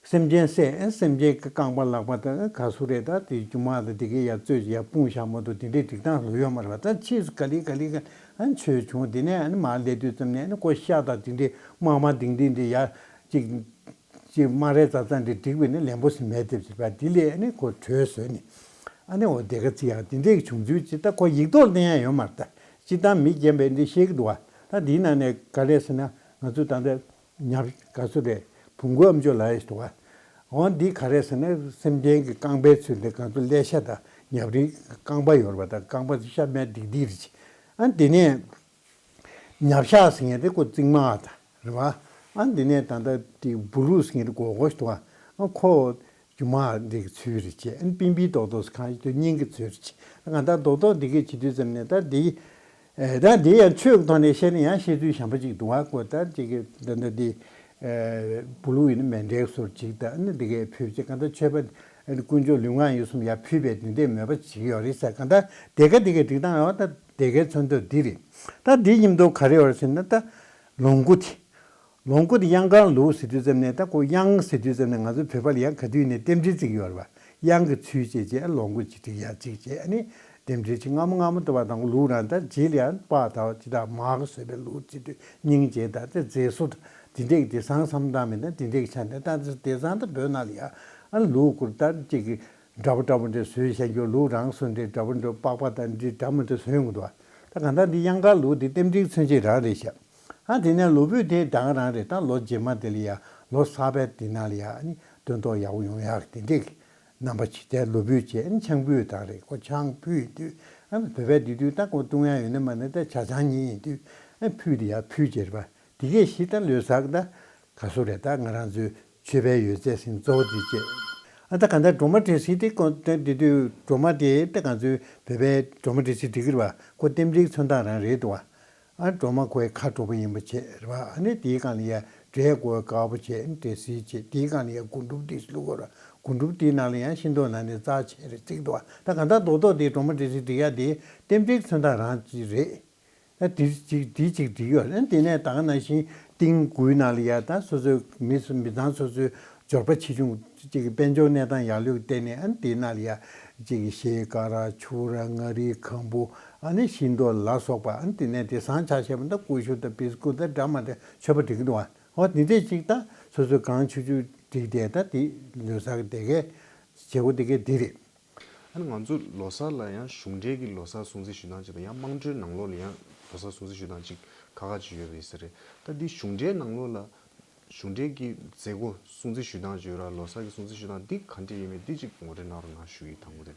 སེམས་ཅན་བསད། ཨ་སེམས་ཅན་གྱི་རྐང་པ་ལག་པ་དང་ག་སུ་རེད། ད་དེ་རྒྱུ་མ་དང་དེ་གའི་ཡར་བཙོས་ཀྱི་ཡར་སྤུངས་བཞག་མ་གཏོགས་དེ་འདྲའི་སྒྲིག་སྟངས་ལོས་ཡོད་མ་རེད་པ། ད་ཕྱིས་སུ་ག་ལེ་ག་ལེ་ག་ཨ་ནི་ཆོས་བྱུང་། དེ་ནས་ཨ་ནི་མར་སླེབས་དུས་ཙམ་ནས་ཨ་ནི་ཁོ་ཤ་དང་དེ་འདྲའི་དམར་དམར་ལྡིང་ལྡིང་དེ་ཡར་ཅིག་ཅིག་དམར་རེ་ཙག་ཙག་འདི་བསྒྲིགས་པས་ནི་ལན་པོ་ཟིན་མེད་དེ་ཟེར་བ་འདི་ལས་ནི་ཁོ་གྲོས་བཟོས་ནས་ཨ་ནི་འོ་དེ་ག་ཚིག་ཡང་དེ་འདྲའི་བྱུང་ཚུལ་ཅིག་ད་ཁོ་ཡིག་ཐོག་ལ་བསྟན་ཡ་ཡོད་མ་རེད། ད་སྤྱིར་བཏང་མི་རྒན་པས་འདི་ཤེས་ཀྱི་འདུག་བ། ད་འདིའི་ནང་ནས་ག་རེ་ཟེར་ན་ང་ཚོ་ད་ལྟ་ཉབ་ག་ཚོད་རེད་བོང་གུ་ཨ་མཆོག་ལབ་ཡ་ཞིག་འདུག་བ། འོ་འདི་ག་རེ་ཟེར་ན་སེམས་ཅན་གྱི་རྐང་པའི་ཚུལ་འདི་ང་ཚོ་ཀླད་ཤ་དང་ཉབ་རིང་རྐང་པ་ཡོད་རེད་བ། ད་རྐང་པ་ཤ་མེད་འདི་འདི་རེད་ཅིག་ཨ་འདི་ནས། ཉ་བཤགས་ཟེར་མཁན་དེ་ཁོ་རྩིག་མ་དང་རེད་བ། ཨ་འདི་ནས་ད་ལྟ་དེ་སྦུ་ལུག་ཟེར་མཁན་དེ་སྒོར་སྒོར་ཞིག་འདུག་བ། ཨ་ཁོ་རྒྱུ་མ་འདི་གི་ཚུལ་རེད་ཅེས། ཨ་པིན་པི་རྡོག་རྡོག་ཟེར་གང་ཞིག་དུ་སྙིང་གི་ཚུལ་རེད་ཅེས། ཨ་ང་ད་རྡོག་རྡོག་འདི་གས་བྱེད་དུས་ཙམ་ནས་ད་འདི་ཨེ་ད་འདི་ཡང་ཆོས་ཀྱི་ཐོག་ནས་བཤད་ན་ཡང་བཤད་ཚུལ་གཞན་པ་ཅིག་འདུག་བ། ཁོ་ད་ཅིག་གི་ད་ད་འདི་ཨེ་སྦུ་ལུག་ཡིན་ན་མཎྜལ་སོར་ཅིག་ད་ཨ་ནི་འདི་གས་ཕུལ་ཅེས། གང་ལྟར་མཆོད་པ་ཨ་ནི་དཀོན་མཆོག་ལུས་ངག་ཡིད་གསུམ་ཡར་ཕུལ་བའི་འདི་འདྲའི་མོས་པ་བྱེད་ཀྱི་ཡོད་རེད་ཟེར། གང་ལྟར་དེ་ག་དེ་གས་སྒྲིག་སྟངས་ཡང་ད། དེ་གའི་མཚོན་དོན་འདི་རེད། ད་འདི་མཉམ་དུ་ག་རེ་ཡོད་ཟེར་ན་ད་ལོངས་སྐུ་དེ། ལོངས་སྐུ་དེ་གཡང་དཀར་ལུགས་ཟེར་དུས་ཙམ་ནས་ད་ཁོ་གཡང་ཟེར་དུས་ཙམ་ནས་ང་ཚོ་བོད་པ་ལ་ཡང་ག་དུས་ནས་རྟེན་འབྲེལ་བརྩི་གི་ཡོད་རེད་བ། གཡང་གི་ཚུལ་བྱས་བྱས་ལོངས་སྐུ་ཅིག་བྲིས་ཡ་གཅིག་བྱས་ཨ་ནི་རྟེན་འབྲེལ་ཅིག་སྔ་མོ་སྔ་མོ་ལྟ་བ་དང་ལུགས་རང་ད་རྗེས་ལ་ཡང་པགས་ད་བ་ཅི་ད་མར་གི་བཟོས་པའི་ལུགས་བརྩི་དུས་སྙིང་རྗེ་ད་དེ་མཛེས་བཟོ་ད་དེ་འདྲས་ཀྱི་དེང་སང་བསམ་སྟངས་མིན་ད་དེ་འདྲས་ཀྱི་ཆ་ནས་ད་དེང་སང་ད་བོད་ནང་ལ་ཡང་ཨ་ནི་ལུགས་སྐུ་ད་ཅིག་གི་འདྲ་པོ་འདྲ་པོ་འདྲ་བཟོས་བཞག་རྒྱུ་ལུགས་རང་བཟོ་འདྲ་འདྲ་པོ་འདྲ་པགས་པ་དང་འདི་འདྲ་མི་འདྲ་བཟོས་ཡོང་གི་འདུག་ད་གང་ལྟར་འདི་གཡང་དཀར་ལུགས་འདི་རྟེན་འབྲེལ་མཚོན་བྱེད་རང་རེད་ཤག་ཨ་དེ་ནས་ལོ་ཕུད་དེ་ད་ག་རང་རེད། ད་ལོ་རྗེས་མ་དེ་ལ་ཡ་ལོ་གསར་པའི་དེ་ནང་ལ་ཡ་ཨ་ནི་སྟོན་ཐོག་ཡག་པོ་ཡོང་ཡག་དེ་འདྲས་ཀྱི་རྣམ་པ་ཅིག་དེ་ལོ་ཕུད་བྱས་ཨ་ནི་ཆང་ཕུད་དང་རེད། ཁོ་ཆང་ཕུད་ཡིན་དུས་ཨ་ནི་བོད་པའི་དུས་དུས་ད་ཁོ་བཏུང་ཡག་ཡོད་ན་མ་ནི་ད་ཇ་ཆང་ཉིད་ཡིན་དུས་ཨ་ཕུད་དེ་ཡ་ཕུད་བྱས་རེད་པ། དེ་གས་ཤི་ད་ལོས་ཟག་ད། ག་སུ་རེད། ད་ང་རང་ཚོའི་མཆོད་པའི་ཡོད་ཚད་ཟིན་གཙོ་བོ་དེ་བཅས། ཨ་ད་ག་ད་སྒྲོལ་མ་འབྲས་སིལ་དེ་ཀོ་དེ་དེ་དུས་སྒྲོལ་མ་དེ་ད་ང་ཚོའི་བོད་པའི་སྒྲོལ་མ་འབྲས་སིལ་འབྲི་གི་རེད་བ། ཁོ་རྟེན་འབྲེལ་མཚོན་རྟགས་རང་རེད་འདུག་བ། ཨ་སྒྲོལ་མ་ཁོའི་ཁ་དྲོ་པོ་ཡིན་པ་བྱས་རེད་བ། ཨ་ནི་དེའི་སྒང་ལ་ཡ་འབྲས་ཁོའི་དཀར་པོ་བྱས་འབྲས་སིལ་བྱས་དེའི་སྒང་ལ་ཡ་རྒུན་འབྲུམ་དེ་བླུག་གི་རེད་བ། རྒུན་འབྲུམ་དེའི་ནང་ལ་ཡ་ཤིང་ཏོག་ནང་ནས་རྩ་ཆེ་རེ་བརྩིགས་འདུག་བ། ད་ག་ད་རྡོག་རྡོག་དེ་སྒྲོལ་མ་འབྲས་སིལ་འབྲི་ཡ་དེ་རྟེན་འབྲེལ་མཚོན་རྟགས་རང་རེད། ད་དེ་གཅིག་དེ་གཅིག་བསྒྲིགས་ཡོད་རེད། དེ་ནས་ད་ག་ནང་བཞིན་ཏིང་དགུའི་ནང་ལ་ཡ་ད་སོ་སོའི་མི་སུ་མི་ཚང་སོ་སོའི་འབྱོར་པ་ཆེ་ཆུང་གཅིག་གི་དཔལ་འབྱོར་གནས་སྟངས་ཡག་ལོས་བལྟས་ནས་ཨ་ནི་དེའི་ནང་ལ་ཡ་གཅིག་གི་ཤེལ་དཀར་ར་ཆུ་ར་མངའ་རིས་ཁམ་བུ་ཨ་ནི་ཤིང་ཏོག་ལ་སོགས་པ་ཨ་ནི་དེ་ནས་དེང་སང་ཆ་བཞག་པ་ད་ཀུ་ཤུ་དང་བིས་ཀུ་ད་འདྲ་མ་འདྲ་མཆོད་པ་སྒྲིག་གི་འདུག་ཨ། འོ་དེ་འདྲས་གཅིག་ད་སོ་སོའི་གང་ཆུང་ཆུང་སྒྲིག་དེ་ད་དེ་ལོས་ཟག་གི་དེ་གའི་བྱེད་སྒོ་དེ་གའི་དེ་རེད། ཨ་ནི་ང་ཚོ་ལོ་གསར་ལ་ཡང་གཞུང་འབྲེལ་གྱི་ལོ་གསར་སྲུང་བརྩི་ཞུ་སྟངས་ཅིག་དང་ཡང་དམངས་ཁྲོད་ནང་ལོགས་ལ་ཡང་ལོ་གསར་སྲུང་བརྩི་ཞུ་སྟངས་ཅིག་ཁག་ཁག་ཅིག་ཡོད་པ་ཡིན་ས་རེད། ད་འདི་གཞུང་འབྲེལ་ནང་ལོགས་ལ་གཞུང་འབྲེལ་གྱི་མཛད་སྒོ་སྲུང་བརྩི་ཞུ་སྟངས་ཅིག་ཡོད་ར། ལོ་གསར་གྱི་སྲུང་བརྩི་ཞུ་སྟངས་འདི་ག་འདྲ་ཡིན་མིན་འདི་ཅིག་ངོ་སྤྲོད་གནང་རོགས་གནང་ཞུ་ཡི་དང་པོ་དེ།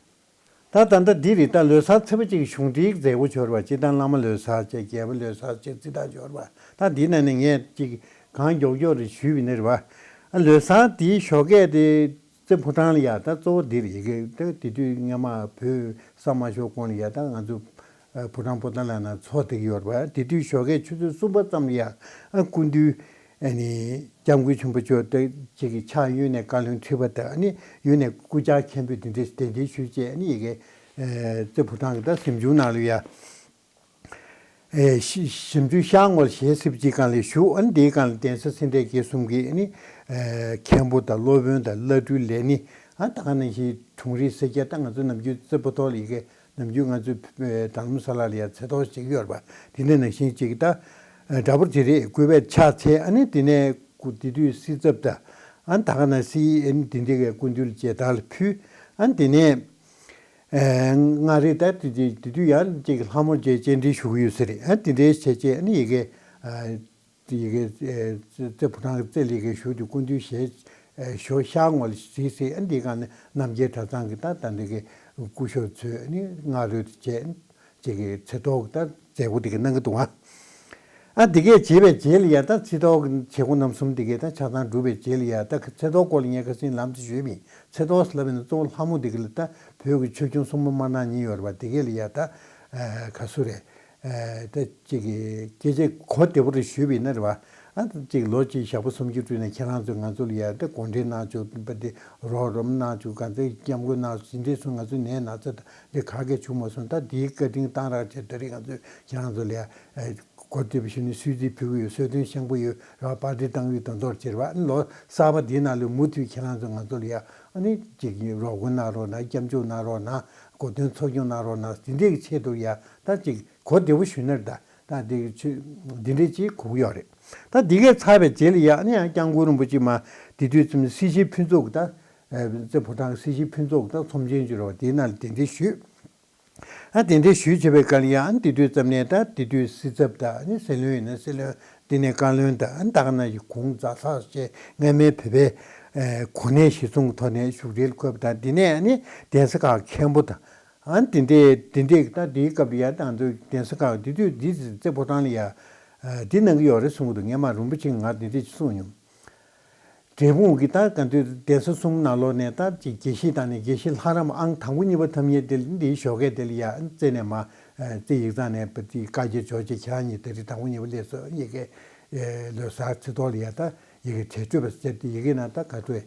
ད་ད་ལྟ་འདི་རེད། ད་ལོ་གསར་ཚེས་པ་གཅིག་གཞུང་འབྲེལ་མཛད་སྒོ་འབྱོར་བ་སྤྱིར་བཏང་བླ་མ་ལོ་གསར་བྱས། རྒྱལ་པོ་ལོ་གསར་བྱས། རྩི་ཐང་འབྱོར་བ། ད་འདི་ནང་ནས་ངས་གཅིག་གང་མགྱོགས་མགྱོགས་རེ་ཞུས་པ་ཡིན་ན་རེད་བ། ཨ་ལོ་གསར་འདིའི་ཞོགས་ཀས་དེ་རྩེ་ཕོ་བྲང་ལ་ཡ། ད་གཙོ་བོ་འདི་རེད། ཡ་གི་ད་དེ་དུས་སྔ་མ་བོད་ས་མ་ཤོར་གོང་ལ་ཡ། ད་ང་ཚོ་ཨ་ཕོ་བྲང་པོ་ཏཱ་ལ་ནང་ཚོགས་བསྡད་ཀྱི་ཡོད་རེད་བ། དེ་དུས་ཞོགས་ཀས་ཆུ་ཚོད་གསུམ་པ་ཙམ་ལ་ཡ། ཨ་སྐུ་མདུན་ཨ་ནི་སྐྱབས་མགོན་ཆེན་པོ་མཆོག་ད་ཅིག་གི་ཕྱག་གཡོན་ནས་བཀའ་བློན་ཁྲི་པ་དང་། ཨ་ནི་གཡོན་ནས་སྐུ་བཅར་མཁན་པོས་དེ་འདྲའི་གདན་འདྲེན་ཞུས་བྱས། ཨ་ནི་ཡ་གི་ཨ་རྩེ་ཕོ་བྲང་གི་ད་གཟིམ་ཆུང་ནང་ལ་ཡ། ཨེ་ཤི་གཞིས་འཛུགས་ཤར་ངོས་ཞེ་སིབ་ཅིག་སྒང་ལ་བཞུགས། ཨ་ནི་དེའི་སྒང་ལ་གདན་ས་སེ་འབྲས་དགེ་གསུམ་གྱི་ཨ་ནི་ཨེ་མཁན་པོ་དང་སློབ་དཔོན་དང་བླ་སྤྲུལ་ལས་སྣེ། ཨ་ད་ག་ནང་བཞིན་དྲུང་རིགས་སེར་སྐྱ། ད་ང་ཚོ་ནམ་རྒྱུན་རྩེ་ཕོ་ཐོག་ལ་ཡ་གི་ནམ་རྒྱུན་ང་ཚོ་ཨེ་རྡ་རམ་ས་ལ་ལ་ཡ་ཚེ་ཐོག་བྱེད་ཀྱི་ཡོད་རེད་པ། དེ་འདྲ་ནང་བཞིན་ཅིག་ད་ཨེ་འདྲ་པོ་དེ་རེད། སྐུ་པར་ཕྱག་འཚལ། ཨ་ནི་དེ་ནས་སྐུ་དེ་དུས་སྲིད་ཚབ་དང་། ཨ་ད་ག་ནང་བཞིན་ཨ་ནི་དེ་འདྲའི་གི་སྐུ་མདུན་ལ་མཇལ་དར་ལ་ཕུལ། ཨ་ནི་དེ་ནས། ཨེ་མངའ་རིས་ད་དེ་དེ་དེ་དུས་ཡང་ཅིག་ལྷ་མོ་བཅས་སྤྱན་འདྲེན་ཞུ་གི་ཡོད་ས་རེད། ཨ་དེ་འདྲའི་བྱས་བྱས་ཨ་ནི་ཡ་གི་ཨ་ཡ་གི་ཨེ་རྩེ་ཕོ་བྲང་གི་རྩེ་ལ་ཡ་གི་བཞུགས་ཏེ་སྐུ་མདུན་ཞལ་ཨེ་ཞོགས་ཤར་ངོས་ལ་གཟིགས་ཚེ། ཨ་འདི་སྒང་ནས་རྣམ་རྒྱལ་གྲྭ་ཚང་གི་ད་ད་འདི་གི་སྐུ་ཞབས་ཚོས་ཨ་ནི་སྔ་རོལ་དུ་བྱས། ཅིག་གི་ཚེ་ཐོག་ད་མཛད་སྒོ་དེ་ག་གནང་གི་འདུག་ཨ། ཨ་དེ་གས་བྱས་པའི་རྗེས་ལ་ཡ། ད་ཚེ་ཐོག་གི་བྱེད་སྒོ་རྣམ་གསུམ་དེ་གས་ད་ཆ་ཚང་གྲུབ་པའི་རྗེས་ལ་ཡ། ད་ཚེ་ཐོག་སྐོར་ལ་ངས་ཁ་སང་ལམ་དུ་ཞུས་པ་ཡིན། ཚེ་ཐོག་ཟེར་ལབ་པ་ཡིན་ན་གཙོ་བོ་ལྷ་མོ་དེ་ག་ལ་ད་བོད་ཀྱི་ཆོས་སྐྱོང་སྲུང་མ་དམར་ནག་གཉིས་ཡོད་རེད་པ། དེ་གས་ལ་ཡ་ད་ཨ་ག་སུ་རེད། ཨ་ད་ཅིག་གི་སྐད་ཆ་གོ་བདེ་པོ་རེ་ཞུས་པ་ཡིན་ན་རེད་པ། ཨ་ད་ཅིག་ལོ་གཅིག་ཞག་པོ་སུམ་ཅུ་དྲུག་ནས་ཁྱེད་རང་ཚོས་ང་ཚོ་ལ་ཡ་ད་གོ་འདྲི་གནང་བཅུག་པ། དེ་རོགས་རམ་གནང་བཅུག་གང་ཚེ་སྐྱབས་མགོན་གནང་བཅུག་དེ་འདྲས་སུ་ང་ཚོ་ནས་ན་ཚ་ད་འདི་ག་གེ་བྱུང་མ་སོང་། ད་དེའི་བཀའ་དྲིན་གཏང་རག་བྱས། ད་རེས་ང་ཚོས་ཁྱེད་རང་ཚོ་ལ་ཡ་ཨ་གོ་བདེ་པོ་ཞུས་ནས་གསོལ་ཚིགས་ཕུལ་གྱི་ཡོད། གསོལ་སྟོན་བཤམས་ཀྱི་ཡོད་རེད་པ། པར་སྐྲུན་གཏང་གི་ཡོད། དོན་དག་ཅིག་རེད་པ། ལོ་གསར་པ་འདིའི་ནང་ལ་མུ་མཐུད་ཁྱེད་རང་ཚོ་ང་ཚོ་ལ་ཡ་ཨ་ནི་ཅིག་རོགས་མགོན་གནང་རོགས་གནང་། སྐྱབས་འཇུག་གནང་རོགས་གནང་། གོ་སྟོན་འཚོགས་སྐྱོང་གནང་རོགས་གནང་། འདི་འདྲའི་ཆེད་དུ་ཡ་ད་ཅིག་གོ་བདེ་པོ་ཞུས་ན་རེད། ད་ད་འདི་ཆོས་འདི་འདྲའི་ཅིག་གོ་གི་ཡོད་རེད། ད་འདི་གས་ཚར་བའི་རྗེས་ལ་ཡ་ཨ་ནི་ཡང་སྐྱབས་མགོན་རིན་པོ་ཆེ་མ་དེ་དུས་ཙམ་སྲིད་ཞིའི་ཕུན་ཚོགས་ཀྱི་ད་ཨ་རྩེ་ཕོ་བྲང་གི་སྲིད་ཞིའི་ཕུན་ཚོགས་ཀྱི་ད་ཚོམས་ཆེན་ཅིག་རེད་པ། དེའི་ནང་ལ་གདན་འདྲེན་ཞུས། ཨ་གདན་འདྲེན་ཞུས་བྱས་པའི་སྐབས་ལ་ཡ། ཨ་དེ་དུས་ཙམ་ནས་ད་དེ་དུས་སྲིད་ཚབ་དང་། ཨ་ནི་སྲིད་བློན་ཡིན་ན་སྲིད་བློན། དེ་ནས་བཀའ་བློན་དང་། ཨ་ནི་ད་ག་ནང་བཞིན་གུང་ཛ་ས་ཞེས་སྔ་མའི་བོད་པའི་ཨེ་གོ་གནས་གཞི་བཟུང་གི་ཐོག་ནས་བཞུགས་གྲལ་འཁོད་པ་དང་། དེ་ནས་ཨ་ནི་གདན་ས་ཁག་མཁན་པོ་དང་། ཨ་ནི་དེ་འདྲའི་དེ་འདྲའི་ད་དེའི་སྐབས་ལ་ཡ་ད་ང་ཚོའི་གདན་ས་ཁག་དེ་དུས་འདི་རྩེ་ཕོ་བྲང་ལ་ཡ་ཨ་འདི་གནང་གི་ཡོད་རེད་གསུང་གི་འདུག་ངས་མ་རིན་པོ་ཆེ་ང་འདི་འདྲ་ཅིག་གསུངས་མྱོང་། འབྲས་སྤུངས་ཀྱི་ད་ག་དུས་གདན་ས་གསུམ་ནང་ལོགས་ནས་ད་ཅིག་དགེ་བཤེས་དང་ནི་དགེ་བཤེས་ལྷ་རམས་ཨང་དང་པོ་གཉིས་པ་ཐོབ་མཁན་དེ་འདིའི་ཞོགས་ཀས་དེ་ལ་ཡ་རྩེ་ནས་མ་རྩེ་ཡིག་ཚང་ནས་པ་དེ་བཀའ་རྒྱ་འབྱོར་བྱས། ཁྱེད་རང་གཉིས་ད་རེས་དང་པོ་གཉིས་པ་སླེབས་སོང་། ཡ་གི་ལོ་གསར་ཚེས་ཐོག་ལ་ཡ་ད་ཡ་གི་གྲལ་སྤྲོད་པ་ཟེར་ཏེ། ཡ་གི་ན་ད་ག་འགྲོ་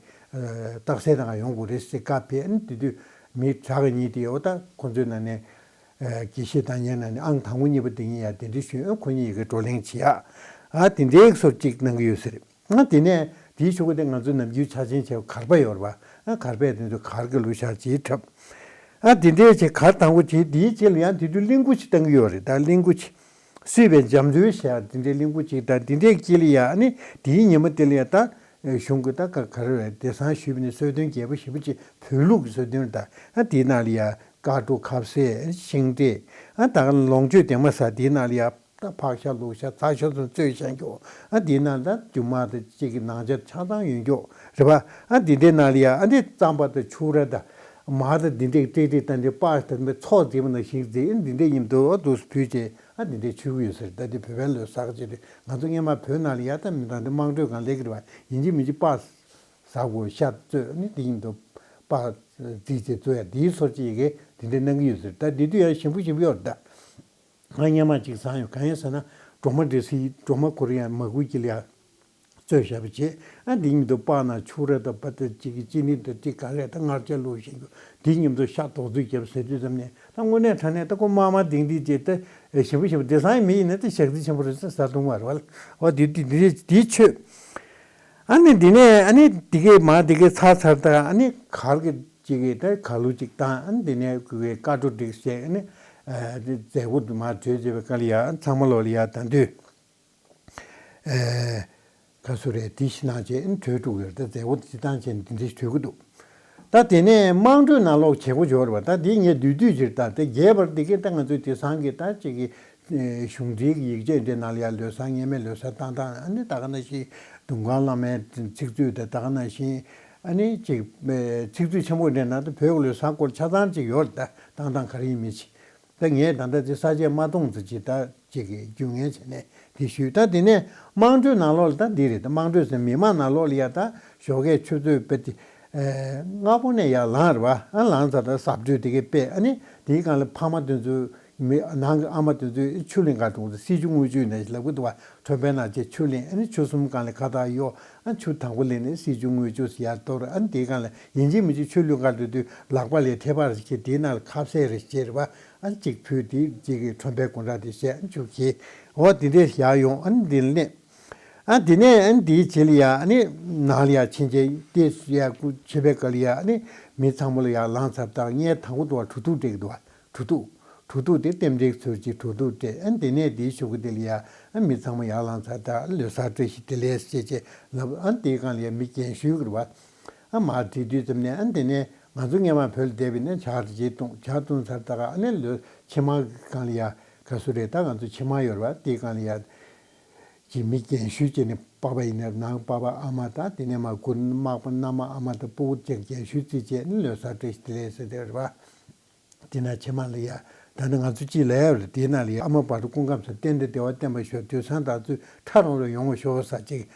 རྟགས་གསལ་རང་ཡོང་དགོས་རེད་ཟེར་བཀའ་ཕེབས། ཨ་ནི་དེ་དུས་མི་དྲག་གི་གཉིས་དེ་ཡོད། ད་ཁོ་ཚོའི་ནང་ནས་དགེ་བཤེས་དང་ཡན་ནང་ནས་ཨང་དང་པོ་གཉིས་པ་དེ་གཉིས་ཡ་གདན་འདྲེན་ཞུས། ཨ་ཁོ་གཉིས་ཡ་གི་བགྲོ་གླེང་བྱེད་ཡ། ཨ་དེ་འདྲའི་སོར་གཅིག་གནང་གི་ཡོད་ཟེར། ཨ་དེ་ནས་དེའི་གཞུག་གུ་དེ་ང་ཚོའི་ནམ་རྒྱུན་འཆར་ཅན་བྱས་གར་པ་ཡོད་རེད་པ། ཨ་གར་པས་དེ་ཚོ་གར་གྱི་ལུས་ཤག་ཅིག་འཁྲབ། ཨ་དེ་འདྲའི་ཆེད་གར་དང་པོ་བྱས། དེའི་རྗེས་ལ་ཡང་དེ་དུས་གླིང་སྐུ་ཅིག་བཏང་གི་ཡོད་རེད། ད་གླིང་སྐུ་ཅིག་སྲིད་པའི་འཇམ་མཛོད་ཟེར་ཡ་དེ་འདྲའི་གླིང་སྐུ་ཅིག་དང་། དེ་འདྲའི་དཀྱིལ་ལ་ཡ་ཨ་ནི་དེའི་ཉི་མ་དེ་ལ་ཡ་ད་གཞུང་གི་ད་ག་གར་བའི་སྡེ་ཚན་ཞུས་པ་ནི་གསོལ་སྟོན་རྒྱས་པོ་ཞེ་པོ་ཅིག་བོད་ལུགས་ཀྱི་གསོལ་སྟོན་རེད། ད་ཨ་དེའི་ནང་ལ་ཡ་དཀར་ཕྲུག་ཁ་ཟས་ཤིང་འབྲས། ཨ་ད་ལོངས་སྤྱོད་དེ་མ་ཟ། དེའི་ནང་ལ་ཡ། ད་ཕག་ཤ་ལུག་ཤ་ཚ་ཤ་ཚོ་བཙོས་བཞག་རྒྱུ། ཨ་དེའི་ནང་ད་རྒྱུ་མ་དང་གཅིག་གི་ནང་ཆ་ཆ་ཚང་ཡོད་རྒྱུ་རེད་པ། ཨ་དེ་འདྲའི་ནང་ལ་ཡ་ཨ་འདི་རྩམ་པ་དང་ཕྱུར་ར་དང་མར་དང་དེ་འདྲའི་ཀྲིག་ཀྲིག་དང་འདི་པགས་དང་མི་ཚོགས་མཛེས་པ་ནང་བཞིན་མཛེས། ཨ་འདི་འདྲའི་མཉམ་དུ་ཨ་འདུག་སེ་ཕུལ་བྱས། ཨ་འདི་འདྲའི་མཆོད་ཀྱི་ཡོད་ཟེར། ད་འདི་བོད་པའི་ལོ་གསར་ཅིག་རེད། ང་ཚོ་སྔོན་མ་བོད་ནང་ལ་ཡ་ད་མི་དང་འདི་དམངས་ཁྲོད་སྒང་སླེབས་ཀྱི་རེད་པ། ཡིན་གཅིག་མིན་གཅིག་པགས་ཟ་དགོས། ཤ་བཙོས་ནི་དེ་མཉམ་དུ་པགས་བརྫིས་བྱས་བཙོས་ཡ། དེའི་སོར་ཅིག་ཡ་གི་དེ་འདྲའི་གནང་གི་ཡོད་ཟེར། ད་འདི་དུས་ཡ་ཞིམ་པོ་ཞིམ་པོ་ཡོད་རེད་ད། ང་སྔོན་མ་ཅིག་བཟང་ཡོད། གང་ཡིན་ཟེར་ན་སྒྲོལ་མ་འབྲས་སིལ། སྒྲོལ་མ་ཁོ་རང་ཡང་མ་བསྐུས་ཀྱི་ལ་ཡ་བཙོས་བཞག་པ་བྱས། ཨ་འདི་མཉམ་དུ་པགས་ནང་ཕྱུར་ར་དང་པ་དང་གཅིག་གི་ཅི་ནི་དང་གཅིག་ག་རེ་ད་མངར་ཆ་བླུགས་བཞིན་རྒྱུ། འདི་མཉམ་དུ་ཤ་དོག་བཙོས་བརྒྱབ་ཟེར་དུས་ཙམ་ནས་ད་དངོས་གནས་དྲང་གནས་ད་ཁོ་དམར་དམར་ལྡིང་ལྡིང་བྱས། ད་ཞིམ་པོ་ཞིམ་པོ། དེང་སང་མི་ཡིན་ན་ད་ཞག་རྩི་ཆེན་པོ་རེད་ཟེར་ཟ་འདུག་མ་རེད་པ། འོ་དེ་དེ་དེ་དེའི་ཆོས། ཨ་ནི་འདི་ནས་ཨ་ནི་འདི་གས་མ་འདི་གས་ཚར་ཚར་ད་ཨ་ནི་གར་གྱི་ཅིག་གི་ད་གར་ལུགས་ཅིག་བཏང་། ཨ་ནི་འདི་ནས་ཁོ་གི་དཀར་སྒྲོ་སྒྲིག་བྱས། ཨ་ནི་ཨ་འདི་མཛད་སྒོ་དུ་མ་གྲོལ་བྱས་པའི་སྐབས་ལ་ཡ་ཚང་མ་ལོག་ལ་ཡ་ད་འདུས། ཨེ་ག་སུ་རེད། དེ་ཤི་ནང་བྱས་ཨ་ནི་གྲོལ་འགྲོ་གི་ཡོད་རེད། ད་མཛད་སྒོ་སྤྱི་བཏང་བྱས་ནས་འདི་འདྲ་ཞིག་གྲོལ་གི་འདུག་ད་དེ་ནས་དམངས་ཁྲོད་ནང་ལོགས་བྱེད་སྒོ་འབྱོར་བ། ད་འདི་ངས་བསྡུས་བསྡུས་ཕྱིར་ད་དེ་རྒྱས་པར་འདི་གས་ད་ང་ཚོའི་དེང་སང་གི་ད་ཅིག་གི་ཨེ་གཞུང་འབྲེལ་གྱི་ཡིག་ཆ་འདྲ་ནང་ལ་ཡ་ལོ་གསར་སྔོན་མའི་ལོ་གསར་བཏང་སྟངས། ཨ་ནི་ད་ག་ནང་བཞིན་དུང་དཀར་བླ་མའི་ཚིག་མཛོད་དང་། ད་ག་ནང་བཞིན་ ཨ་ནི་ཅིག་ཚིག་མཛོད་ཆེན་པོ་འདྲའི་ནང་དུ་བོད་ཀྱི་ལོ་གསར་སྐོར་ཆ་ཚང་ཅིག་ཡོད་རེད། ད་བཏང་སྟངས་ག་རེ་ཡིན་མིན་ཅིག་ད་ངས་ད་ལྟ་དེ་ས་བཅད་མ་སྟོང་ཙམ་ཅིག་ད་ཅིག་གི་རྒྱུ་ངན་བྱས་ནས་དེ་ཞུས། ད་དེ་ནས་དམངས་ཁྲོད་ནང་ལོགས་ལ་ད་འདི་རེད། ད་དམངས་ཁྲོད་ཟེར་མི་མང་ནང་ལོགས་ལ་ཡ་ད་ཞོགས་ཀས་ཆུ་ཚོད་དཔེ་དེ་ཨེ་སྔ་པོ་ནས་ཡར་ལངས་རེད་བ། ཨ་ལངས་ཚར་ད་གཟབ་མཆོར་དེ་གས་སྤྲས། ཨ་ནི་དེའི་སྒང་ལ་ཕ་མ་དེ་ཚོས་མི་ནང་གི་ཨ་མ་དེ་ཚོས་ཆུ་ལེན་ག་འགྲོ་ཟེར། སྲིད་ཆུ་དངུལ་ཆུ་ནས་ལབ་གི་འདུག་བ། ཁྲོན་པའི་ནང་བྱས་ཆུ་ལེན། ཨ་ནི་ཆུ་གསུམ་སྒང་ལ་ཁ་བཏགས་གཡོག་ཨ་ཆུ་དང་པོ་ལེན་ནས་སྲིད་ཆུ་དངུལ་ཆུ་ཟེར་ཡར་གཏོར། ཨ་ནི་དེའི་སྒང་ལ་ཡིན་གཅིག་མིན་གཅིག་ཆུ་བླུག་ག་འགྲོ་དུས་ལག་པ་ལ་ཐེབས་པ་རེ་བྱས། དེའི་ནང་ལ་ཁ་ཟས་རེ་བྱས་རེད་བ། ཨ་ནི་གཅིག་ཕུལ། དེ་གཅིག་གིས་ཁྲོན་པའི་སྒོ་འགྲམ་དེ་བྱས། ཨ་ནི་ཆུ་འཁྱེར། འོ་དེ་འདྲས་བཞག་ཡོང་། ཨ་ནི་འདི་ལ་གནས། ཨ་དེ་ནས་ཨ་ནི་དེའི་རྗེས་ལ་ཡ་ཨ་ནི་ནང་ལ་ཡ་ཕྱིན་བྱས་ཏེ་ཡ་སྐུ་ཕྱིན་པའི་སྐབས་ལ་ཡ་ཨ་ནི་མི་ཚང་མ་ལ་ཡ་ལངས་ཚར་ད་ངས་དང་པོ་དུ་བ་གྲོ་ཐུག་སྤྲད་ཀྱི་འདུག་བ། གྲོ་ཐུག་གྲོ་ཐུག་དེ་ལྟེམ་འབྲེལ་ཚུལ་གྱིས་གྲོ་ཐུག་སྤྲད། ཨ་དེ་ནས་དེའི་གཞུག་གུ་དེ་ལ་ཡ་ཨ་མི་ཚང་མ་ཡར་ལངས་ཚར་ད་ལོ་གསར་བཀྲ་ཤིས་བདེ་ལེགས་ཞེས་བྱས་ལབ། ཨ་དེའི་སྒང་ལ་ཡ་མི་རྒན་ཤོས་ཀྱི་རེད་བ། ཨ་མར་བྲིས་དུས་ཙམ་ནས་ཨ་དེ་ནས་ང་ཚོ་སྔས་མ་བོད་ལ་བསྡད་པ་ཡིན་ན་ཇ་རེ་བྱས་བཏུང་། ཇ་བཏུང་ཚར་ད་ག་ཨ་ནི་ལོ་ཕྱི་མ་སྒང་ལ་ཡ་ག་སུ་རེད། ད་ང་ཚོ་ཕྱི་མ་ཡོད་རེད་བ། དེའི་སྒང་ལ་ཡ་ཅིག་མི་རྒན་ཤོས་བྱས་ནས་པ་ཕ་ཡིན་ན་ནང་པ་ཕ་ཨ་མ་དང་དེ་ནས་མར་གུར་དམག་པ་མནའ་མ་ཨ་མ་དང་སྤུ་གུ་ཅིག་རྒན་ཤོས་བརྩིས་བྱས་ནས་ལོ་གསར་བཀྲ་ཤིས་བདེ་ལེགས་ཟེར་དེ་རེད་བ། དེ་ན་ཕྱི་མ་ལ་ཡ་ད་ནི་ང་ཚོ་གཅིག་ལ་ཡ་རེད། དེ་ན་ལ་ཡ་ཨ་མ་བར་དུ་སྐུ་ཁམས་བཟང་། གཏན་དུ་བདེ་བ་བརྟན་པར་ཤོག་དུས་བཟང་དག་ཚོད་ཁྲ་རོང་རོང་ཡོང་བར་ཤོག་ཟེར་ཅིག་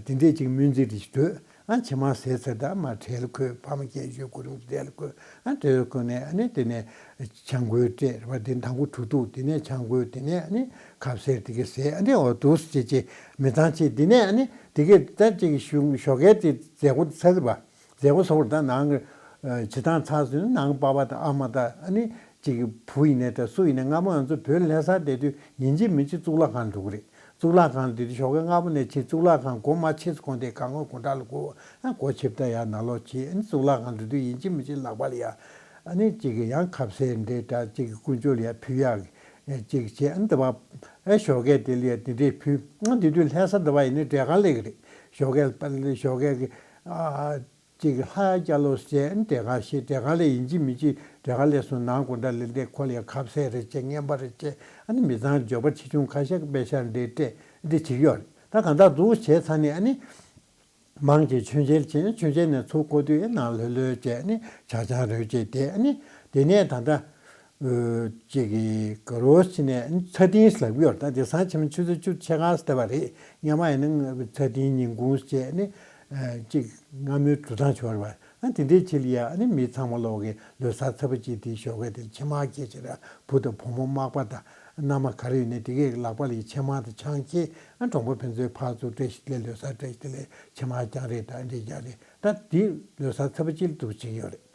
དེ་འདྲས་ཅིག་སྨོན་ཚིག་རེ་ཞིག་འདོན། ཨ་ཕྱི་མ་ཟས་ཚར་ད་མར་གྲལ་ལ་འཁོད། ཕ་མ་རྒན་ཤོས་སྐུ་རིམ་གྲལ་ལ་འཁོད། ཨ་གྲལ་ལ་འཁོད་ནས་ཨ་ནི་དེ་ནས་ཆང་གོས་སྤྲད་རེད་བ། དེ་དང་པོ་གྲོ་ཐུག་དེ་ནས་ཆང་གོས་དེ་ནས་ཨ་ནི་ཁ་ཟས་དེ་གས་ཟས། ཨ་ནི་འོ་འདུག་སེ་བྱས་བྱས་མི་ཚང་བྱས། དེ་ནས་ཨ་ནི་དེ་གས་ད་ཅིག་ཞོགས་ཀས་དེ་མཛད་སྒོ་ཚར་གི་རེད་བ། མཛད་སྒོ་ཚོགས་རེད། ད་ནང་གི་ཨ་བྱེད་སྟངས་ཚར་སོང་ན་ནང་པ་ཕ་དང་ཨ་མ་དང་ཨ་ནི་ཅིག་བུ་ཡིན་ནའི་ད་སུ་ཡིན་ནའི་སྔ་མོ་ང་ཚོ་བོད་ལྷ་སར་བསྡད་དུས་ཡིན་གཅིག་མིན་གཅིག་གཙུག་ལག་ཁང་འགྲོ་གི་རེད། གཙུག་ལག་ཁང་དེ་དུས་ཞོགས་ཀས་སྔ་པོ་ནས་ཕྱིན། གཙུག་ལག་ཁང་སྒོ་མ་ཕྱེས་གོང་དེ་གང་གོ་སྒོ་འགྲམ་ལ་སྒོ་ཨ་སྒོ་ཕྱེ་ད་ཡར་ནང་ལོགས་ཕྱིན། ཨ་ནི་གཙུག་ལག་ཁང་འགྲོ་དུས་ཡིན་གཅིག་མིན་གཅིག་ལག་པ་ལ་ཡ་ཨ་ནི་གཅིག་གིས་ཡང་ཁ་ཟས་འདྲ་འདྲ་གཅིག་གིས་དཀོན་མཆོག་ལ་ཡ་ཕུལ་ཡག་གཅིག་བྱས། ཨ་ནི་དེ་བ་ཨ་ཞོགས་ཀས་དེ་ལ་ཡ་དེ་འདྲས་ཕུལ། ཨ་དེ་དུས་ལྷ་ས་འདི་བ་ཡིན་ན་འབྲས་དཀར་སླེབས་ཀྱི་རེད། ཞོགས་ཀས་ཞོགས་ཀས་ཀྱི་ཨ། ཅིག་ལྷ་སྐྱ་ལོ་ཟེར་འབྲས་དཀར་ཞེས་འབྲས་དཀར་ལ་ཡིན་གཅིག་མིན་གཅིག་འབྲས་དཀར་ལ་སོང་ནང་སྒོ་འགྲམ་ལ་བསྡད། ཁོ་ལ་ཡ་ཁ་ཟས་རེ་བྱས། རྔན་པ་རེ་བྱས། ཨ་ནི་མི་ཚང་འབྱོར་པ་ཆེ་ཆུང་ཁ་ཤས་ཀྱི་པེ་ཤག་འདྲ་སྤྲད། འདི་བྱེད་ཀྱི་ཡོད་རེད། ད་གང་ལྟར་འདུག་བྱས་ཚར་ནས་ཨ་ནི་མང་ཆེ་མཆོད་མཇལ་བྱས། མཆོད་མཇལ་ནས་ཚུར་འཁོར་དུས་ཨེ་ནང་ལྷོད་ལྷོད་བྱས། ཨ་ནི་ཇ་ཆང་རེ་བྱས་བསྡད། ཨ་ནི་དེ་ནས་ད་ལྟ་ཨོ་ཅིག་གི་ག་རོ་ཕྱིན་ནས་ཚ་ཏིང་ལབ་ཀྱི་ཡོད་རེད། ད་དེང་སང་ཕྱི་མ་ཆུ་ཚོད་བཅུ་ཕྱེད་ཀ་ཙམ་བསྡད་པ་རེད། སྔོན་མ་ཡིན་ན་ཚ་ཏིང་ཉིན་གུང་བྱས་ནས་ཅིག་སྔ་མོའི་འགྲོ་སྟངས་བྱུང་བ་རེད་བ། ཨ་དེ་འདྲའི་ཕྱི་ལ་ཡ་ཨ་ནི་མི་ཚང་མ་ལོག་གི་ལོ་གསར་ཚ་པོ་ཅིག་དེ་ཞོགས་ཀས་དེ་ཕྱེ་མར་ཁྱེར་བྱས་ར། བུ་དང་བུ་མོ་མག་པ་དང་མནའ་མ་ག་རེ་ཡོད་ནའི་དེ་གས་ལག་པ་ལ་ཡ་ཕྱེ་མར་དང་ཆང་ཁྱེར། ཨ་གྲོང་པ་ཕན་ཚུན་ཕར་ཚུར་བཀྲ་ཤིས་བདེ་ལེགས། ལོ་གསར་བཀྲ་ཤིས་བདེ་ལེགས། ཕྱེ་མར་རྐྱང་རེད། ད་འདི་རྐྱང་རེད། ད་འདི་ལོ་གསར་ཚ་པོ་ཅིག་ལ་འདུག་བྱེད་ཀྱི་ཡོད་རེད།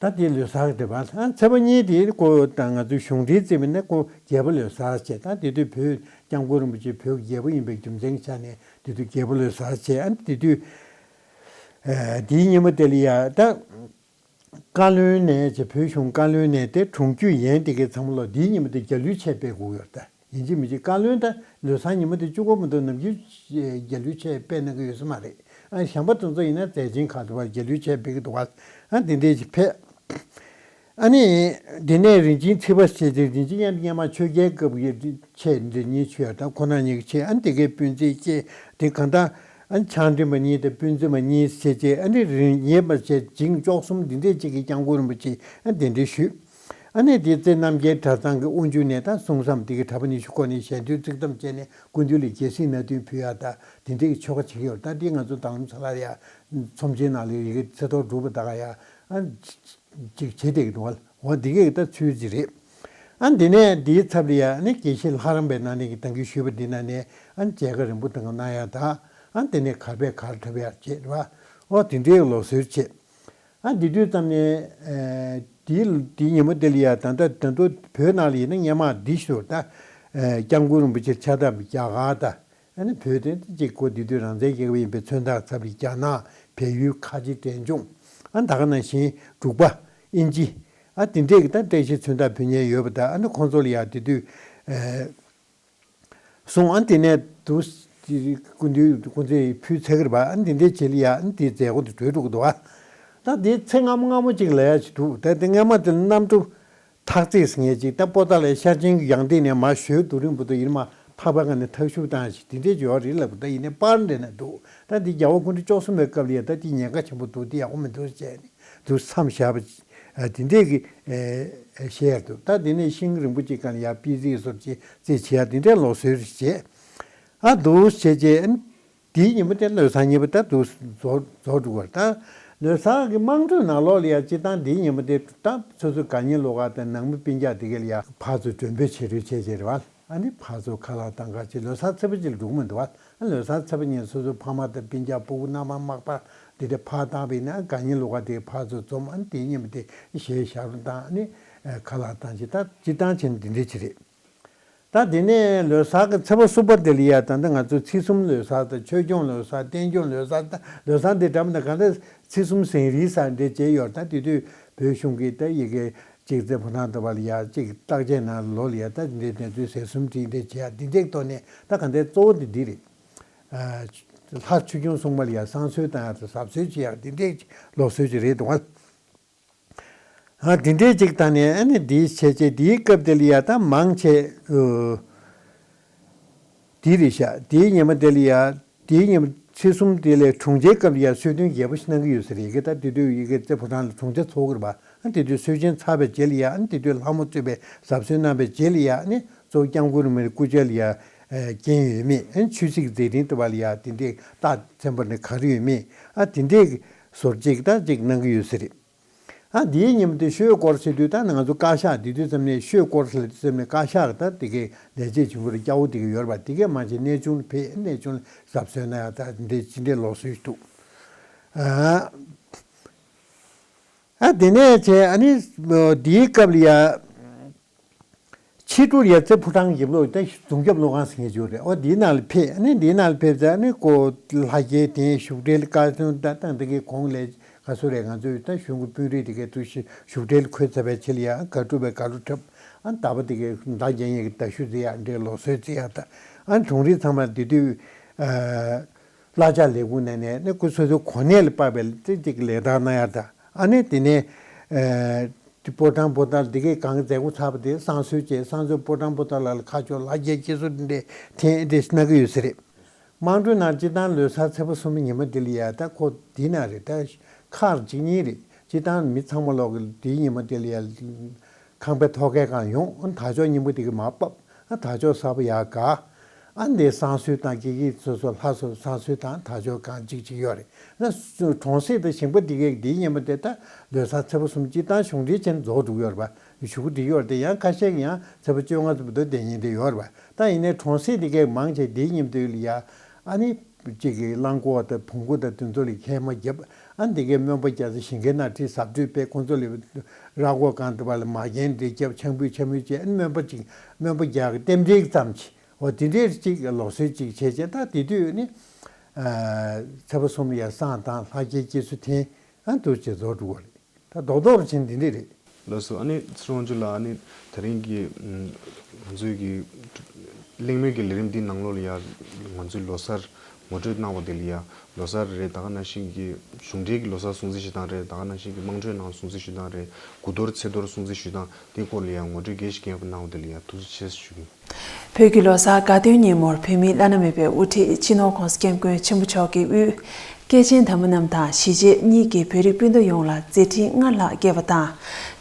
ད་དེ་ལོ་གསར་དེ་བ། ཨ་ཚེས་པ་གཉིས་དེ་ཀོ་ད་ང་ཚོའི་གཞུང་འབྲེལ་རྩིས་པ་ནི་ཀོ་རྒྱལ་པོ་ལོ་གསར་བྱས། ད་དེ་དུས་བོད་སྐྱབས་མགོན་རིན་པོ་ཆེ་བོད་ཀྱི་རྒྱལ་པོ་ཡིན་པའི་རྒྱུ་མཚན་གྱི་ཆ་ནས་དེ་དུས་རྒྱལ་པོ་ལོ་གསར་བྱས། ཨ་དེ་དུས་ཨ་དེའི་ཉིན་མོ་དེ་ལ་ཡ་ད་བཀའ་བློན་ནས་བྱས། བོད་གཞུང་བཀའ་བློན་ནས་དེ་གྲོང་ཁྱེར་ཡན་དེ་གའི་ཚང་མ་ལོ་དེའི་ཉིན་མོ་དེ་རྒྱལ་གླུའི་ཆས་སྤེལ་དགོས་ཡོད་རེད། ད་ཡིན་གཅིག་མིན་གཅིག་བཀའ་བློན་ད་ལོ་གསར་ཉིན་མོ་དེ་བཅུག་དགོས་མི་འདུག་ནམ་རྒྱུན་རྒྱལ་གླུའི་ཆས་སྤེལ་གནང་གི་ཡོད་ས་མ་རེད། ཨ་གཞན་པ་དེ་ཚོ་ཡིན་ན་མཛད་ཆེན་ཁག་ཏུ་བར་རྒྱལ་གླུའི་ཆས་སྤེལ་གི་འདུག་བ། ཨ་དེ་འདྲས་ཅིག་ཕེབས། ཨ་ནི་དེ་ནས་རིན་ཆེན་ཚེ་དཔལ་ཟེར་ཏེ་རིན་ཆེན་ཡབ་སྔོན་མ་ཆོས་རྒྱལ་སྐབས་ཀྱི་ཆས་འདི་གཉིས་མཆོད་ཡ། ད་ཁོ་ན་གཉིས་ཀྱི་ཆས། ཨ་དེ་གའི་སྤུན་མཆེད་བཅས་དེ་གང་ལྟར་ཨ་ཕྱག་མགྲིན་པ་གཉིས་དང་སྤུན་མཆེད་པ་གཉིས་ཟེར་བྱས། ཨ་ནི་རིན་ཉེས་པ་བྱས་བྱིངས་བཅུ་གསུམ་འདི་འདྲས་ཅིག་གི་སྐྱབས་མགོན་རིན་པོ་ཆེ་ཨ་གདན་འདྲེན་ཞུས། ཨ་ནི་དེ་ཚེ་རྣམ་རྒྱལ་གྲྭ་ཚང་གི་དབུ་འཇུག་ནས་ད་གསུང་བསམ་དེ་གི་གྲྭ་པ་ཉི་ཤུ་སྐོར་ནས་ཞལ་འདོན་ཚིག་ཐམ་བཅས་ནས་སྐུ་མདུན་ལ་རྒྱལ་སྲིད་མནའ་མཐུན་ཕུལ་ཡ་ད་དེ་འདྲའི་ཆོ་ག་བྱེད་ཀྱི་ཡོད། ད་དེ་ང་ཚོ་དང་ལམ་ས་ལ་ཡ་ཚོམས་ཆེན་ནང་ལ་ཡི་གེ་ཚེ་ཐོག་སྒྲུབ་པ་ད་ག་ཡ་ཨ་ཅིག་བྱེད་བསྡད་ཀྱི་འདུག་བ། འོ་འདི་གས་ད་ཚུལ་ཅིག་རེད། ཨ་འདི་ནས་འདིའི་ཚབ་ལ་ཡ་ཨ་ནི་དགེ་བཤེས་ལྷ་རམས་པའི་ནང་ནས་ཀྱི་ད་གིན་ཞུས་པ་འདི་ནང་ནས་ཨ་མཇལ་ཁ་རིང་པོ་དང་གནང་ཡ་ད་ཨ་འདི་ནས་གར་པས་གར་འཁྲབ་ཡ་བྱེད་རེད་བ། འོ་དེ་འདྲའི་ལུགས་སྲོལ་བྱེད། ཨ་དེ་དུས་ཙམ་ནས་ཨ་དེའི་དེའི་ཉིན་མོ་དེ་ལ་ཡ་ད་ལྟ་ད་དུང་བོད་ནང་ལ་ཡིན་ན་སྔོན་མ་འདི་ཞུ་ད་ཨ་སྐྱབས་མགོན་རིན་པོ་ཆེ་ཕྱག་བཏབ་རྒྱ་གར་ད་ཨ་ནི་བོད་དེ་གཅིག་གོ་དེ་དུས་རང་བཙན་རྒྱལ་ཁབ་ཡིན་པའི་མཚོན་རྟགས་ཚབ་ལ་རྒྱ་ནག་བལ་ཡུལ་ཁ་ཆེ་འབྲས་ལྗོངས་ཨ་ད་ག་ནང་བཞིན་འབྲུག་པ་དབྱིན་ཇི་ཨ་དེ་འདྲས་ཀྱི་ད་བཀྲ་ཤིས་མཚོན་རྟགས་ཕུལ་མཁན་ཡོད་པ་ད་ཨ་ནི་ཁོང་ཚོ་ལ་ཡ་དེ་དུས་ཨ། སོང་། ཨ་དེ་ནས་དུ་སྐུ་མདུན་སྐུ་མདུན་ཕུལ་ཚར་གི་རེད་པ། ཨ་འདི་འདྲའི་བྱེད་ལ་ཡ་ཨ་འདི་མཛད་སྒོ་དེ་གྲོལ་འགྲོ་གི་འདུག་བ། ད་དེ་ཚེ་སྔ་མོ་སྔ་མོ་ཅིག་ལ་ཡ་ཅིག་འདུག་ད་དེ་སྔ་མ་དེ་ལ་གནམ་གྲུ་ཐག་བརྩེགས་ཟེར་མཁན་ཅིག་ད་པོ་ཏཱ་ལའི་ཤར་ཆེན་གྱི་ཡང་སྟེང་ནས་མར་ཞོལ་རྡོ་རིང་བར་དུ་ཡིན་མ་ ལྷག་པར་ང་ནི་ཐབས་ཤུགས་བཏང་ཞིག་དེ་འདྲས་ཡོད་རེད་ལབ། ད་ཡིན་ནའི་པར་འདྲ་ན་འདུག་ད་འདི་རྒྱལ་བ་སྐུ་ཕྲེང་བཅུ་གསུམ་པའི་སྐབས་ལ་ཡ་ད་འདི་ཉེན་ཁ་ཆེན་པོ་འདུག་འདི་ཡག་པོ་མི་འདུག་བྱས་ནས་འདུག་མཚམས་བཞག་པ་དེ་འདྲས་ཀྱི་བཤད་ཡ་འདུག་ད་དེ་ནས་ཤིང་རིང་པོ་ཅིག་གང་ཡ་པི་ཙི་སོར་ཅིག་རྩེ་བྱེད་ཡ་དེ་འདྲས་ལོག་སྲོལ་རེ་བྱས། ཨ་འདུག་བྱས་རྗེས། དེའི་ཉིན་མོ་དེ་ལོ་གསར་ཉིན་མོ་ད་དུ་རྫོགས་རྫོགས་འགྲོ་བར། ད་ལོ་གསར་གྱི་དམངས་ཁྲོད་ནང་ལོགས་ལ་ཡ་སྤྱི་བཏང་དེའི་ཉིན་མོ་དེ་ད་སོ་སོའི་དགའ་ཉེ་ལོགས་ཀ་དང་ནང་མི་སྤུན་ཀྱག་དེ་ག་ལ་ཡ་ཕར་ཚུར་མགྲོན་འབོད་བྱེད་རོགས་བྱས་བྱས་རེད་བ། ཨ་ནི་ཕར་ཚུར་ཁ་ལག་བཏང་ག་ཅིག་ལོ་གསར་ཚེས་པ་གཅིག་ལ་འགྲོ་གི་མི་འདུག་བ། ཨ་ལོ་གསར་ཚེས་པ་ཉིན་སོ་སོའི་ཕ་མ་དང་སྤུན་ཀྱག་སྤུ་གུ་མནའ་མ་མག་པ་དེ་དེ་ཕར་བཏང་བ་ཡིན་ན། ཨ་དགའ་ཉེ་ལོགས་ཀ་དེ་ཕར་ཚུར་འཛོམས། ཨ་ནི་དེའི་ཉིན་མོ་དེ་གཞས་ཞབས་བྲོ་བཏང་། ཨ་ནི་ཁ་ལག་བཏང་ཅིག་ད་སྤྱི་བཏང་བྱས་ན་དེ་འདྲས་ཅིག་རེད། ད་དེ་ནས་ལོ་གསར་གྱི་ཚེས་པ་གསུམ་པ་དེ་ལ་ཡ་ད་ལྟ་ང་ཚོ་ཚེས་གསུམ་ལོ་གསར་དང་ཆོས་སྐྱོང་ལོ་གསར། བསྟན་སྐྱོང་ལོ་གསར། ད་ལོ་གསར་འདི་འདྲ་མིན་ད་གང་ལྟར་ཚེས་གསུམ་ཟིན་རིས་ས་འདྲ་བྱས་ཡོད། ད་དེ་དུས་བོད་གཞུང་གི་ད་ཡི་གེ་གཅིག་རྩེ་ཕོ་བྲང་དུ་བ་ལ་ཡ་གཅིག་བརྟག་དཔྱད་ནང་ལོ་ལ་ཡ་ད་འདི་འདྲའི་གནས་ཚུལ་ཟེར་གསུམ་བྲིས་འདྲ་བྱས་ཡ་འདི་འདྲའི་ཐོག་ནས་ད་གང་ལྟར་གཙོ་བོ་འདི་འདི་རེད། ལྷ་ཆོས་སྐྱོང་སྲུང་མ་ལ་ཡ་བསང་གསོལ་བཏང་ཡ་དང་གཟབ་གསོལ་བྱེད་ཡ་འདི་འདྲའི་ལོ་སྲོལ་ཅིག་རེད་འདུག་བ། ཨ་དེ་འདྲའི་ཅིག་ད་ནས་ཨ་ནི་འདིའི་བྱས་རྗེས་འདིའི་སྐབས་དེ་ལ་ཡ་ད་མང་ཆེ་འདི་རེད་ཤག་དེའི་ཉི་མ་དེ་ལ་ཡ་དེའི་ཉི་མ་ཚེས་གསུམ་དེ་ལས་དྲུང་ཆེའི་སྐབས་ལ་ཡ་གསོལ་སྟོན་རྒྱས་པོ་ཞིག་གནང་གི་ཡོད་ས་རེད། ཡི་གེ་ད་དེ་དུས་ཡི་གེ་རྩེ་ཕོ་བྲང་ལ་དྲུང་ཆེ་ཚོགས་ཀྱི་རེད་པ། ཨ་དེ་དུས་གསོལ་ཆེན་ཚར་བའི་རྗེས་ལ་ཡ། ཨ་དེ་དུས་ལྷ་མོ་གཙོས་པའི་གཟབ་གསོལ་གནང་བའི་རྗེས་ལ་ཡ། ཨ་ནི་གཙོ་བོ་སྐྱབས་མགོན་རིན་པོ་ཆེ་སྐུ་ཕྱྭ་ལ་ཡ་རྐྱེན་ཡོད་མེད། ཨ་ནི་ཆོས་སྲིད་མཛད་འཕྲིན་དུ་བ་ལ་ཡ་དེ་འདྲའི་རྟགས་མཚན་པ་ནི་ག་རེ་ཡོད་མེད། ཨ་དེ་འདྲའི་ཟུར་གཅིག་ད་གཅིག་གནང་གི་ཡོད་ས་རེད། ཨ་འདིའི་ཉིན་མོ་དེ་ཤོད་སྐོར་ཟེར་དུས་ད་ང་ཚོ་བཀའ་ཤག་དེ་དུས་ཙམ་ནས་ཤོད་སྐོར་ཟེར་དུས་ཙམ་ནས་བཀའ་ཤག་ད་དེ་གའི་ལས་བྱེད་ཆུང་ངུ་རེ་སྐྱ་བོ་དེ་གའི་ཡོད་རེད་པ། དེ་གའི་མ་ཆེ་གནས་ཆུང་ལ་ཕེབས། གནས་ཆུང་ལ་གཟབ་གསོལ་གནང་ཡ་ད་འདི་ཅི་འདྲའི་ལོ་སྲོལ་ཞིག་འདུག་ཨ་ཨ་དེ་ནས་བྱས་ཨ་ནི་འདིའི་སྐབས་ལ་ཡ། ཕྱི་དྲོ་ཡ་རྩེ་ཕོ་བྲང་གི་ལོ་ད་རྫོང་རྒྱབ་ཀླུ་ཁང་ཟེར་མཁན་ཅིག་ཡོད་རེད། ཨོ་དེའི་ནང་ལ་ཕེབས། ཨ་ནི་དེའི་ནང་ལ་ཕེབས་ཙང་ཨ་ནི་ཁོ་ལྷ་རྒྱལ་དེ་བཞུགས་གྲལ་བཀའ་བསྟན་ད་བཏང་དེ་གའི་གོང་ལས་ག་སུ་རེད། ང་ཚོའི་ད་གཞུང་གི་དཔོན་རིགས་དེ་གའི་ཐུགས་ཤི་བཞུགས་གྲལ་འཁོད་ཚར་བའི་རྗེས་ལ་ཡ་ག་སྒྲུབ་པའི་ག་རུ་འཁྲབ། ཨ་ནི་ད་བ་དེ་གའི་མདའ་རྒྱན་ཡས་ཀྱི་མདའ་གཞུ་རྩེ་ཡ་འདྲའི་ལོ་སྲོལ་རྩེ་ཡ་ད། ཨ་ནི་དྲུང་རིགས་ཚང་མ་དེ་དུས་ཨ་བླ་ལྕགས་ལས་ཁུངས་ནས་ནས་ནི་སྐུ་སོ་སོའི་གོ་གནས་ལ་དཔག་པའི་ལས་ཚིག་ཅིག་ལས་དག་གནང་ཡ་ད། ཨ་ནི་དེ་ནས་ཨ་དེ་ཕོ་བྲང་པོ་ཏཱ་ལ་དེ་གའི་གང་མཛད་སྒོ་ཚར་བ་དེ་བསང་གསོལ་བྱས། བསང་གསོལ་ཕོ་བྲང་པོ་ཏཱ་ལ་ལ་ཁ་ཕྱོགས་ལྷ་རྒྱལ་སྐྱེ་གཟུགས་འདི་འཐེན་འདི་གནང་གི་ཡོད་ས་རེད། དམངས་ཁྲོད་ནང་སྤྱི་བཏང་ལོ་གསར་ཚེས་པ་གསུམ་ཉི་མ་དེ་ལ་ཡ་ད་ཁོ་དེ་ན་རེད། ད་ཁག་གཅིག་གཉིས་རེད། སྤྱི་བཏང་མི་ཚང་མ་ལོག་གི་དེའི་ཉི་མ་དེ་ལ་ཡ་ཁང་པའི་ཐོག་ཁའི་སྒང་ཡོང་། ཨ་དར་ལྕོག་སྙིང་པོ་དེ་གི་མར་ཕབ། ཨ་དར་ལྕོག་གསར་པ་ཡར་བཀལ། ཨ་འདི་བསང་གསོལ་དང་དགེ་བཤེས་སོ་སོ་ལྷ་སོ་བསང་གསོལ་དང་དར་ལྕོག་གང་གཅིག་གཅིག་ཡོད་རེད། ན་གྲོང་གསེབ་དང་ཞིང་པ་འདི་གའི་འདིའི་ཉིན་མོ་དེ་ད་ལོ་གསར་ཚེས་པ་གསུམ་སྤྱི་བཏང་གཞུང་འབྲེལ་ཅན་རྫོགས་འགྲོ་གི་ཡོད་རེད་པ། གཞུག་གུ་འགྲིག་ཡོད་རེད་དེ། ཡང་ཁ་ཤས་ཀྱིས་ཡང་ཚེས་པ་བཅོ་ལྔ་ཙམ་དུ་བསྡད་མཁན་དེ་ཡོད་རེད་པ། ད་ཡིན་ནའི་གྲོང་གསེབ་འདི་གའི་མང་ཆེ་འདིའི་ཉིན་དུ་ལ་ཡ་ཨ་ནི་གཅིག་གིས་གླང་གོག་དང་བོང་གུ་དང་དེ་ཚོ་ལ་ཁལ་མ་བརྒྱབ། ཨ་འདི་གའི་སྨོན་པ་རྒྱག་ས་ཞིང་ཁའི་ནང་ཁྲིད་གཟབ་སྤྲོས་སྤེལ། ཁོང་ཚོ་ལ་ར་སྐོར་གང་དུ་བ་ལ་མ་རྒན་འདྲེ་རྒྱབ། ཆང་ཕུད་ཆང་ཕུད་བྱས། ཨ་ནི་སྨོན་པ་ཅིག་སྨོན་པ་རྒྱག་གི་རྟེན་འབྲེལ་ཙམ་ཅིག་འོ་དེ་འདྲའི་ཅིག་ལོ་སྲོལ་ཅིག་བྱས་བྱས། ད་དེ་དུས་ནི་ཨ་ཚེས་པ་གསུམ་ལ་ཡ་བསང་དང་ལྷ་རྒྱལ་སྐྱེ་གཟུགས་འཐེན། ཨ་འདུག་བྱས་རྫོགས་འགྲོ་གི་རེད། ད་རྡོག་རྡོག་རེ་བྱས་ནས་འདི་འདྲས་རེད། ལགས་སོ། ཨ་ནི་ཚེ་རིང་དབང་ཕྱུག་ལགས། ཨ་ནི་དེ་རིང་གི་ང་ཚོའི་གི་གླེང་མོལ་གྱི་ལས་རིམ་འདིའི་ནང་ལོགས་ལ་ཡ་ང་ཚོའི་ལོ་གསར་ངོ་སྤྲོད་གནང་བ་དེ་ལ་ཡ། ལོ་གསར་རེད། ད་ག་ནང་བཞིན་གྱི་གཞུང་འབྲེལ་གྱི་ལོ་གསར་སྲུང་བརྩི་ཞུ་སྟངས་རེད། ད་ག་ནང་བཞིན་གྱི་དམངས་ཁྲོད་ནང་སྲུང་བརྩི་ཞུ་སྟངས་རེད། དགུ་གཏོར་ཚེས་གཏོར་སྲུང་བརྩི་ཞུ་སྟངས་དེའི་སྐོར་ལ་ཡ་ངོ་སྤྲོད་རྒྱས་ཤིག་རྒྱབ་གནང་བ་དེ་ལ་ཡ་ཐུགས་རྗེ་ཆེ་ཞུ་གི་ཡིན། བོད་ཀྱི་ལོ་གསར་དགའ་སྟོན་ཉིན་མོར་བོད་མིའི་བླ་ན་མེད་པའི་དབུ་ཁྲིད་སྤྱི་ནོར་༸གོང་ས་༸སྐྱབས་མགོན་ཆེན་པོ་མཆོག་གི་དབུས། སྐྱེས་ཆེན་དམ་པ་རྣམས་དང་གཞིས་བྱེས་གཉིས་ཀྱི་བོད་རིགས་སྤུན་ཟླ་ཡོངས་ལ་མཛད་འཕྲིན་སྔར་ལྷག་བསྐྱེད་པ་དང་།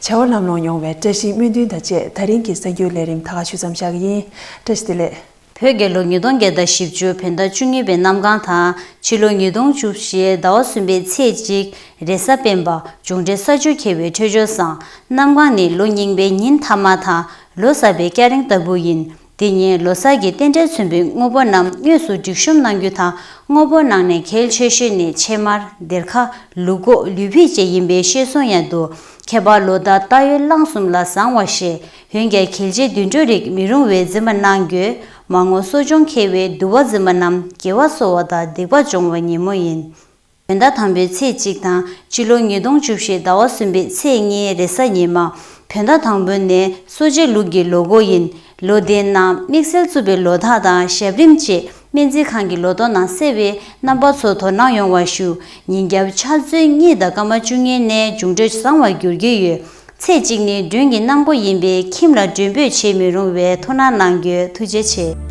བྱ་བ་ལམ་ལྷོང་ཡོང་བའི་བཀྲ་ཤིས་སྨོན་འདུན་དང་བཅས་ད་རིང་གི་གསར་འགྱུར་ལས་རིམ་ད་ག་ཞུ་མཚམས་བཞག་གི་ཡིན། བཀྲ་ཤིས་བདེ་ལེགས། བོད་རྒྱལ་ལོ་ཉིས་སྟོང་བརྒྱ་དང་བཞི་བཅུ་བོད་ཟླ་བཅུ་གཉིས་པའི་གནམ་གང་དང་། ཕྱི་ལོ་ཉིས་སྟོང་བཅུ་བཞི་ཟླ་བ་གསུམ་པའི་ཚེས་གཅིག་རེས་གཟའ་སྤེན་པ། འབྱུང་འཕྲོད་ས་ཆུ་ཁྱེར་བའི་འཕྲོད་སྦྱོར་བཟང་། གནམ་གང་ནི་ལོ་རྙིང་པའི་ཉིན་ཐ་མ་དང་། ལོ་གསར་པའི་སྐྱ་རེངས་ལྟ་བུ་ཡིན། འདི་ཉིན་ལོ་གསར་གྱི་རྟེན་འབྲེལ་མཚོན་པའི་དངོས་པོ་རྣམས་དངོས་སུ་སྒྲིག་གཤོམ་གནང་རྒྱུ་དང་། དངོས་པོ་ནང་ནས་གལ་ཆེ་ཤོས་ནི་ཕྱེ་མར། སྡེར་ཁ། ལུག་མགོ། ལུས་ཕུད་བཅས་ཡིན་པའི་བཤད་སྲོལ་ཡང་འདུག་ཁྱད་པར་ལོ་ཟླ་སྟག་ཡོས་གླང་གསུམ་ལ་བཟང་བ་ཞེས། འོན་ཀྱང་གལ་ཆེའི་དུད་འགྲོ་རིགས་མི་རུང་བའི་འཛིན་པ་གནང་དགོས། མ་དངུལ་གསོ་སྦྱོང་འཁེལ་བའི་འདུ་བ་འཛིན་པ་རྣམས་དགེ་བ་གསོ་བ་དང་སྡིག་པ་སྦྱོང་བའི་ཉིན་མོ་ཡིན། བོད་ཟླ་དང་པོའི་ཚེས་གཅིག་དང་། སྤྱི་ལོ་ཉིས་སྟོང་བཅུ་བཞི་ཟླ་བ་གསུམ་པའི་ཚེས་གཉིས་རེས་གཟའ་ཉི་མ། བོད་ཟླ་དང་པོ་ནི་གསོ་བྱེད་ལུག་གི་ལོ་འགོ་ཡིན། ལོ་འདིའི་ནང་དམིགས་བསལ་གཙུག་པའི་ལོ་རྟགས་དང་ཞབས་རིམ་བཅས་སྨན་རྩིས་ཁང་གི་ལོ་ཐོ་ནང་གསལ་བས་རྣམ་པ་ཚོ་དོ་སྣང་ཡོང་བ་ཞུ། ཉིན་རྒྱབ་ཆུ་ཚོད་གཉིས་དང་སྐར་མ་བཅུ་གཉིས་ནས་འབྱུང་འཕྲོད་བཟང་བར་འགྱུར་གྱི་ཡོད། ཚེས་གཅིག་ནི་མགྲོན་གྱི་གནང་སྒོ་ཡིན་པས་ཁྱིམ་ལ་མགྲོན་འབོད་བྱེད་མི་རུང་བས་ཐུགས་སྣང་གནང་རྒྱུ། ཐུགས་རྗེ་ཆེ།